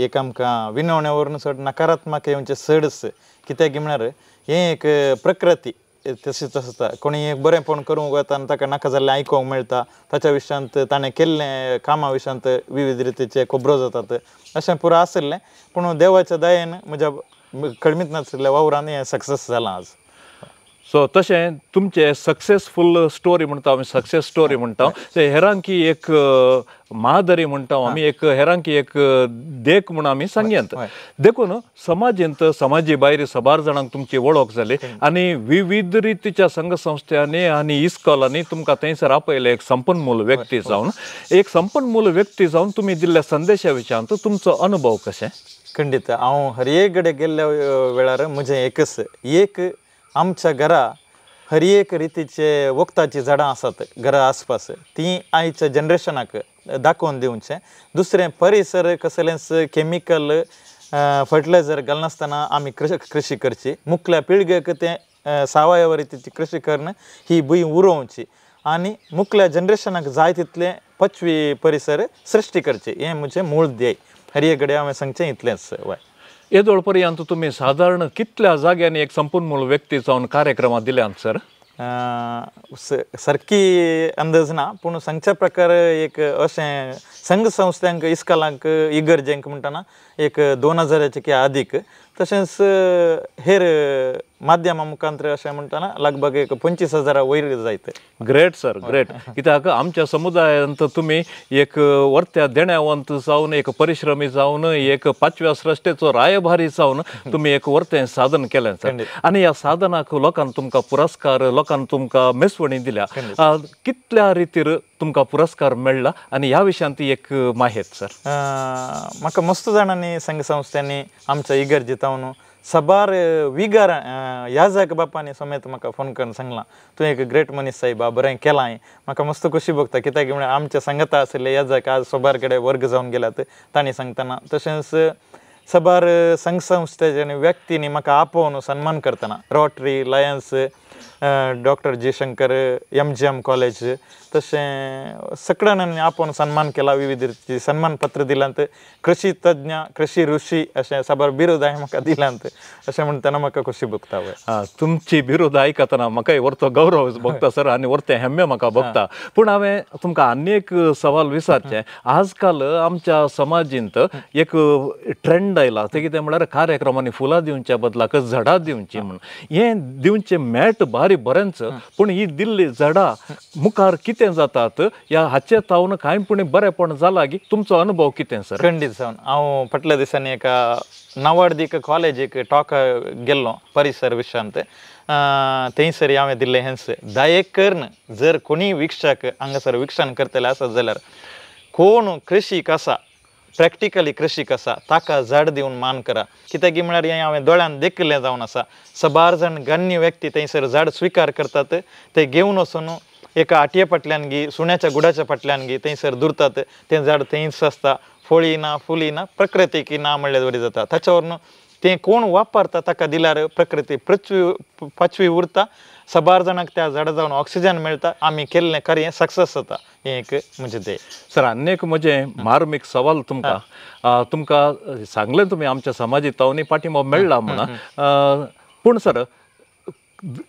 Speaker 2: एक आमकां विनवण्या व्हरून चड नकारात्मक येवचें चडच. कित्याक म्हळ्यार हें एक प्रकृती तशीच आसता. कोणी एक बरेंपण करूंक वता आनी ताका नाका जाल्लें आयकूंक मेळटा, ताच्या विशयांत ताणें केल्लें कामा विशयांत विविध रितीचे खबरो जातात, अशें पुरो आशिल्लें. पूण देवाच्या दयेन म्हज्या कळमीत नाशिल्ल्या वावरान हें सक्सेस जालां आज.
Speaker 1: सो तशें तुमचे सक्सेसफूल स्टोरी म्हणटा आमी, सक्सेस स्टोरी म्हणटा, ते हेरांकी एक मादरी म्हणटा आमी, एक हेरांकी एक देख म्हूण आमी सांगयत. देखून समाजेंत समाजी भायर साबार जाणांक तुमची वळख जाली आनी विविध रितीच्या संघ संस्थांनी आनी इस्कॉलांनी तुमकां थंयसर आपयलें एक संपन्मूल व्यक्ती जावन. एक संपन्मूल व्यक्ती जावन तुमी दिल्ल्या संदेशा विशयांत तुमचो अनुभव कशें?
Speaker 2: खंडीत हांव हर एक कडेन गेल्ल्या वेळार म्हजें एकच एक आमच्या घरा हर एक रितीचे वखदाचीं झाडां आसात घरा आसपास, तीं आयच्या जनरेशनाक दाखोवन दिवचें. दुसरें परिसर कसलेंच केमिकल फर्टिलायझर घालनासतना आमी कृशी करची, मुखल्या पिळगेक तें सावयव रितीची कृशी करून ही भूंय उरोवची आनी मुखल्या जनरेशनाक जाय तितलें पचवी परिसर सृश्टी करची, हें म्हजें मूळ ध्येय. हर एक कडेन हांवें सांगचें इतलेंच. वय
Speaker 1: येदोळ पर्यंत तुमी सादारण कितल्या जाग्यांनी एक संपूर्ण व्यक्ती जावन कार्यक्रमां दिल्यात सर?
Speaker 2: सारकी अंदाज ना, पूण सांगच्या प्रकार एक अशें संघ संस्थांक इस्कॉलांक इगर्जेंक म्हणटना एक 2000 की आदीक, तशेंच हेर माध्यमा मुखांतर अशें म्हणटना लगभग एक 25,000 वयर जायत.
Speaker 1: Great sir, great. कित्याक आमच्या समुदायांत तुमी एक वर्त्या देण्यावंत जावन, एक परिश्रमी जावन, एक पाचव्या सृश्टेचो रायभारी जावन तुमी एक वर्तें साधन केलें सर. आनी ह्या साधनाक लोकांक तुमकां पुरस्कार, लोकांक तुमकां मेसवणी दिल्या. कितल्या रितीर तुमकां पुरस्कार मेळ्ळा आनी ह्या विशयांत एक माहेत सर?
Speaker 2: म्हाका मस्त जाणांनी संघ संस्थांनी आमच्या इगर्जेंत सबार विगार याजक बापांनी समेत म्हाका फोन करून सांगलां तूं एक ग्रेट मनीस सायबा, बरें केलां. म्हाका मस्त खोशी भोगता कित्याक म्हळ्यार आमच्या सांगता आशिल्ले याजक आज सबार कडेन वर्ग जावन गेल्यात तांणी सांगतना, तशेंच सबार संघ संस्थेच्या आनी व्यक्तींनी म्हाका आपोवन सन्मान करतना Rotary, Lions, doctor Jaishankar, MGM college, तशें सगळ्यांनी आपोवन सन्मान केला, विविध रितीचे सन्मानपत्र दिलांत, कृषी तज्ञ, कृषी ऋषी अशें साबार बिरुद हांवें म्हाका दिलांत. अशें म्हणटना म्हाका खोशी भोगता.
Speaker 1: तुमची बिरुद आयकतना म्हाकाय वर्तो गौरव भोगता सर आनी वर्तें हेम्मे म्हाका भोगता. पूण हांवें तुमकां आनी एक सवाल विचारचें. आजकाल आमच्या समाजींत एक ट्रेंड आयला तें कितें म्हळ्यार कार्यक्रमांनी फुलां दिवच्या बदलाक झाडां दिवचीं म्हूण. हें दिवचें मेळटा भारी बरेंच, पूण ही दिल्ली झाडां मुखार कितें जातात ह्या हाचे तावन कांय पूण बरेंपण जालां की तुमचो अनुभव कितें सर?
Speaker 2: खंडीत जावन हांव फाटल्या दिसांनी एका नवाडदीक कॉलेजीक टॉक गेल्लो परिसर विशयांत, थंयसर हांवें दिल्लें हेंच दयेक करून जर कोणीय विक्षक हांगासर विक्षण करतले आसत जाल्यार कोण कृशीक आसा, प्रॅक्टिकली कृशीक आसा ताका झाड दिवन मान करा. कित्याक म्हळ्यार हें हांवें दोळ्यान देखिल्लें जावन आसा. सबार जाण गण्य व्यक्ती थंयसर झाड स्विकार करतात, ते घेवन वचून एका आटये फाटल्यान गी, सुण्याच्या गुडाच्या फाटल्यान गी थंयसर दुरतात, तें झाड थंयच आसता, फळी ना फुली ना, प्रकृतीक ना म्हणल्यार वरी जाता. ताच्या वरून तें कोण वापरता ताका दिल्यार प्रकृती पृथ्वी पाचवी उरता, सबार जाणांक त्या झाडां जावन ऑक्सिजन मेळटा, आमी केल्लें कार्य सक्सेस जाता. हें एक म्हजें ध्येय.
Speaker 1: सर आनी एक म्हजें मार्मीक सवाल तुमकां, तुमकां सांगलें तुमी आमच्या समाजीत पाठिंबो मेळ्ळा म्हणून, पूण सर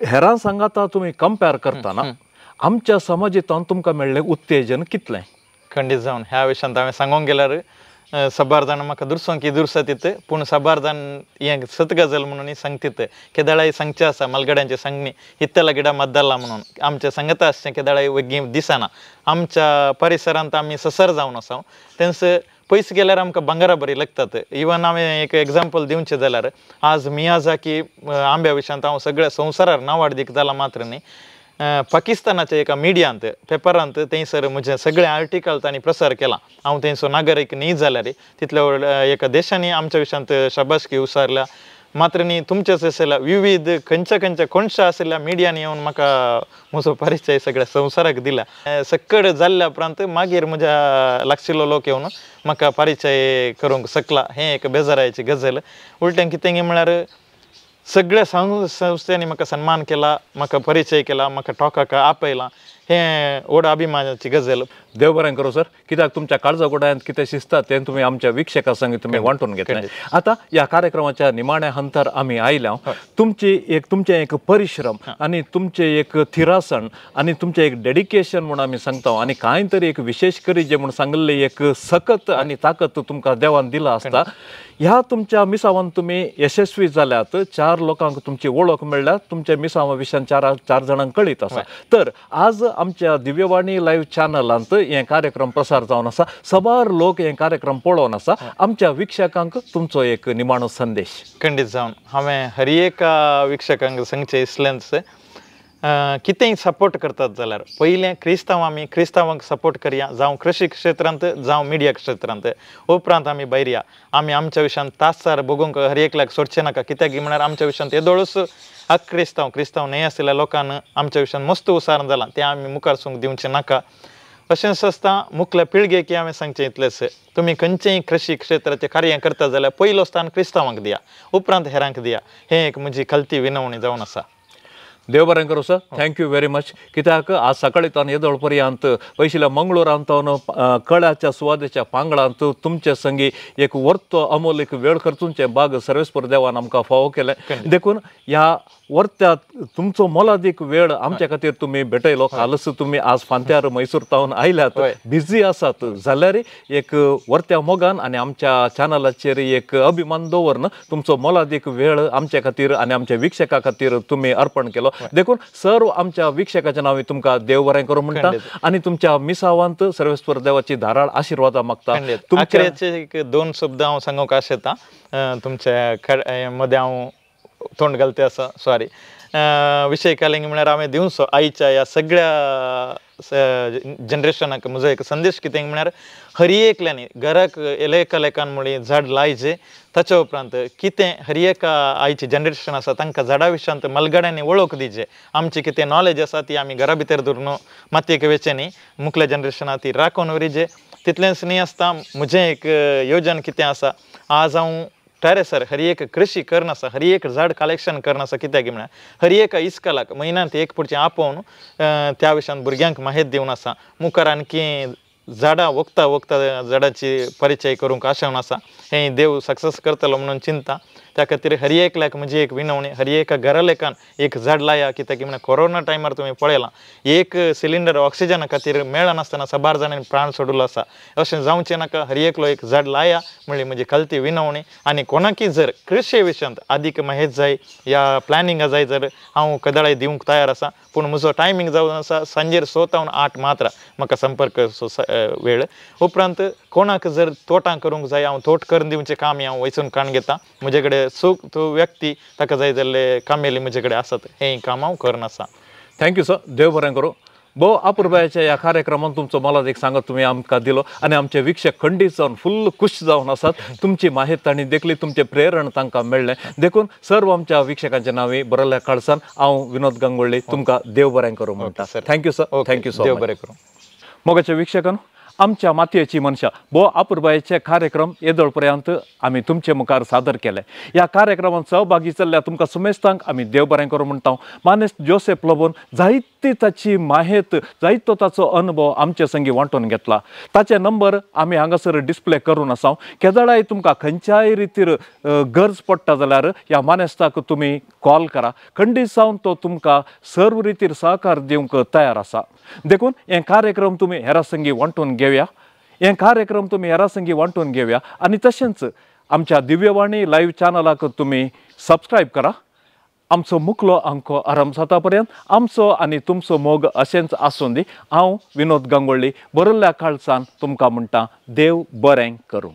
Speaker 1: हेरां सांगाता तुमी कंपेर करतना आमच्या समाजीतान तुमकां मेळ्ळें उत्तेजन कितलें?
Speaker 2: खंडीत जावन ह्या विशयांत हांवें सांगूंक गेल्यार सबार जाण म्हाका दुरसोंक दुरसतीत, पूण सबार जाण हें सत गजल म्हणून सांगतीत. केदळाय सांगचें आसा मालगड्यांचें सांगणी हित्तला गिडा मद्दला म्हणून आमच्या सांगता आसचें केदळाय वेगळी दिसना. आमच्या परिसरांत आमी ससर जावन आसा, तेंच पयस गेल्यार आमकां भांगरा बरी लागतात. इवन हांवें एक एग्जाम्पल दिवचें जाल्यार आज मियाझाकी आंब्या विशयांत हांव सगळ्या संवसारार नांवाडदीक जाला मात्र न्ही, पाकिस्तानाच्या एका मिडियांत पेपरांत थंयसर म्हजें सगळें आर्टिकल तांणी प्रसार केला. हांव थंयसर नागरीक न्ही जाल्यार तितल्या एका देशांनी आमच्या विशयांत शाबासकी उसारल्या मात्र न्ही. तुमचेच आशिल्ल्या विविध खंयच्या खंयच्या कोणशा आशिल्ल्या मिडियांनी येवन म्हाका म्हजो परिचय सगळ्या संवसाराक दिला. सक्कड जाल्ल्या उपरांत मागीर म्हज्या लागशिल्लो लोक येवन म्हाका परिचय करूंक शकला. हें एक बेजारायची गजाल. उलटें कितें म्हळ्यार सगळ्या संस्थांनी म्हाका सन्मान केला, म्हाका परिचय केला, म्हाका टॉकाक आपयला, हें व्हड अभिमानाची गजाल.
Speaker 1: देव बरें करूं सर, कित्याक तुमच्या काळजा गोडायांत कितें शिजता तें तुमी आमच्या वीक्षकां संग तुमी वांटून घेतलें. आतां ह्या कार्यक्रमाच्या निमाण्या हंतार आमी आयल्या. तुमची एक तुमचें एक परिश्रम आनी तुमचें एक थिरासण आनी तुमचें एक डेडिकेशन म्हूण आमी सांगता, आनी कांय तरी एक विशेश करी म्हूण सांगिल्लें एक सकत आनी ताकत तुमकां देवान दिला आसता. ह्या तुमच्या मिसावान तुमी यशस्वी जाल्यात, चार लोकांक तुमची वळख मेळ्ळ्या, तुमच्या मिसावा विशयान चार जाणांक कळीत आसा. तर आज आमच्या दिव्यवाणी लायव्ह चॅनलांत हे कार्यक्रम प्रसार जावन आसा, सबार लोक हे कार्यक्रम पळोवन आसा. आमच्या वीक्षकांक तुमचो एक निमाणो संदेश.
Speaker 2: खंडीत जावन हांवें हर एका वीक्षकांक सांगचें इसलेंच, कितेंय सपोर्ट करतात जाल्यार पयलें क्रिस्तांव आमी क्रिस्तांवांक सपोर्ट करया, जावं कृशी क्षेत्रांत जावं मिडिया क्षेत्रांत. उपरांत आमी भायर या, आमी आमच्या विशयांत तासार बगूंक हर एकल्याक सोडचें नाका. कित्याक म्हळ्यार आमच्या विशयांत येदोळूच अक्रिस्तांव क्रिस्तांव न्हय आशिल्ल्या लोकांक आमच्या विशयांत मस्त उसारण जालां, तें आमी मुखार सूंक दिवचें नाका. अशेंच आसता मुखल्या पिळगेक हांवें सांगचें इतलेंच, तुमी खंयचेंय कृशी क्षेत्राचें कार्य करता जाल्यार पयलो स्थान क्रिस्तांवांक दिया, उपरांत हेरांक दिया. हें एक म्हजी खालती विनवणी जावन आसा.
Speaker 1: देव बरें करूं sir, thank you very much. कित्याक आज सकाळी तान येदोळ पर्यंत पयशिल्ल्या मंगळूरांत कळ्याच्या सुवादेच्या पांगळांत तुमचे संगी एक वर्तो अमोल एक वेळ खर्चूनचे बाग सर्वेस्पर देवान आमकां फावो केलें. देखून ह्या वर्त्या तुमचो मोलादीक वेळ आमच्या खातीर तुमी भेटयलो. कालच तुमी आज फांत्यार मैसूर तावन आयल्यात, बिजी आसात जाल्यार एक वर्त्या मोगान आनी आमच्या चॅनलाचेर एक अभिमान दवरन तुमचो मोलादीक वेळ आमच्या खातीर आनी आमच्या वीक्षका खातीर तुमी अर्पण केलो. देखून सर्व आमच्या वीक्षकाच्या नांवी तुमकां देव बरें करूं म्हणटा आनी तुमच्या मिसावांत सर्वेस्पर देवाची धाराळ आशिर्वादां मागता.
Speaker 2: तुमचे एक दोन शब्द हांव सांगूंक आशेता, तुमच्या मदें हांव तोंड घालते आसा, सॉरी. विशय कालिंग म्हळ्यार हांवें दिवचो आयच्या ह्या सगळ्या जनरेशनाक म्हजो एक संदेश कितें म्हळ्यार हर एकल्यांनी घराक एका लेखान मुळी झाड लायचें. ताच्या उपरांत कितें हर एका आयची जनरेशन आसा तांकां झाडा विशयांत मलगड्यांनी वळख दिवचें. आमची कितें नॉलेज आसा ती आमी घरा भितर धरून मातयेक वेचें न्ही, मुखल्या जनरेशनाक ती राखून उरिजे. तितलेंच न्ही आसता म्हजें एक योजन कितें आसा, आज हांव टेरेसर हर एक कृषी करून आसा, हर एक झाड कलेक्शन करून आसा. कित्याक म्हळ्यार हर एका इस्कलाक म्हयन्यांत एक पुढचें आपोवन त्या विशयान भुरग्यांक माहिती दिवन आसा. मुखार आणखी झाडां वखता वखता झाडाची परिचय करूंक आशेवन आसा. हें देव सक्सेस करतलो म्हणून चिंता. त्या खातीर हर एकल्याक म्हजी एक विनवणी, हर एका घरा लेखान एक झाड लाया. कित्याक म्हळ्यार कोरोना टायमार तुमी पळयलां एक सिलिंडर ऑक्सिजना खातीर मेळनासतना साबार जाणांनी प्राण सोडलो आसा. अशें जावचें नाका, हर एकलो एक झाड लाया म्हणली म्हजी खालती विनवणी. आनी कोणाकी जर कृशी विशयांत आदीक माहिती जाय या प्लॅनिंग जाय जर हांव कदळाय दिवंक तयार आसा, पूण म्हजो टायमींग जावन आसा सांजेर 6 तावन 8 मात्र म्हाका संपर्क वेळ. उपरांत कोणाक जर तोटां करूंक जाय हांव तोट करून दिवचें काम हांव वचून काण घेता. म्हजे कडेन सुख तो व्यक्ती ताका जाय जाल्ले कामेली म्हजे कडेन आसात, हें काम हांव करून आसा.
Speaker 1: Thank you sir, देव बरें करूं. भोव अपुरबायेच्या ह्या कार्यक्रमांत तुमचो मोलादीक सांगत तुमी आमकां दिलो आनी आमचे वीक्षक खंडीत जावन फुल्ल खुश जावन आसात. तुमची माहिती तांणी देखली, तुमचें प्रेरण तांकां मेळ्ळें. देखून सर्व आमच्या वीक्षकांच्या नांवी बरयल्ल्या काळसान हांव विनोद गांगोळ्ळी तुमकां देव बरें करूं म्हणटा. Thank you sir, thank you sir,
Speaker 2: देव बरें करूं.
Speaker 1: मोगाच्या वीक्षकांनो, आमच्या मातयेची मनशां भोव आपुरबायेचे कार्यक्रम येदोळ पर्यंत आमी तुमचे मुखार सादर केले. ह्या कार्यक्रमांत सहभागी जाल्ल्या तुमकां सुमेस्तांक आमी देव बरें करूं म्हणटा. मानेस्त जोसेफ लोबोन जायती ताची माहेत, जायतो ताचो अनुभव आमचे संगी वांटून घेतला. ताचे नंबर आमी हांगासर डिस्प्ले करून आसा. केदळाय तुमकां खंयच्याय रितीर गरज पडटा जाल्यार ह्या मानेस्ताक तुमी कॉल करा. खंडीत जावन तो तुमकां सर्व रितीर सहकार दिवंक तयार आसा. देखून हे कार्यक्रम तुमी हेरा संगी वांटून घेवया, हे कार्यक्रम तुमी हेरा संगी वांटून घेवया आनी तशेंच आमच्या दिव्यवाणी लायव्ह चॅनलाक तुमी सबस्क्रायब करा. आमचो मुखलो अंको आराम जाता पर्यंत आमचो आनी तुमचो मोग अशेंच आसूं दी. हांव विनोद गांगोळ्ळी बरयल्ल्या काळसान तुमकां म्हणटा, देव बरें करूं.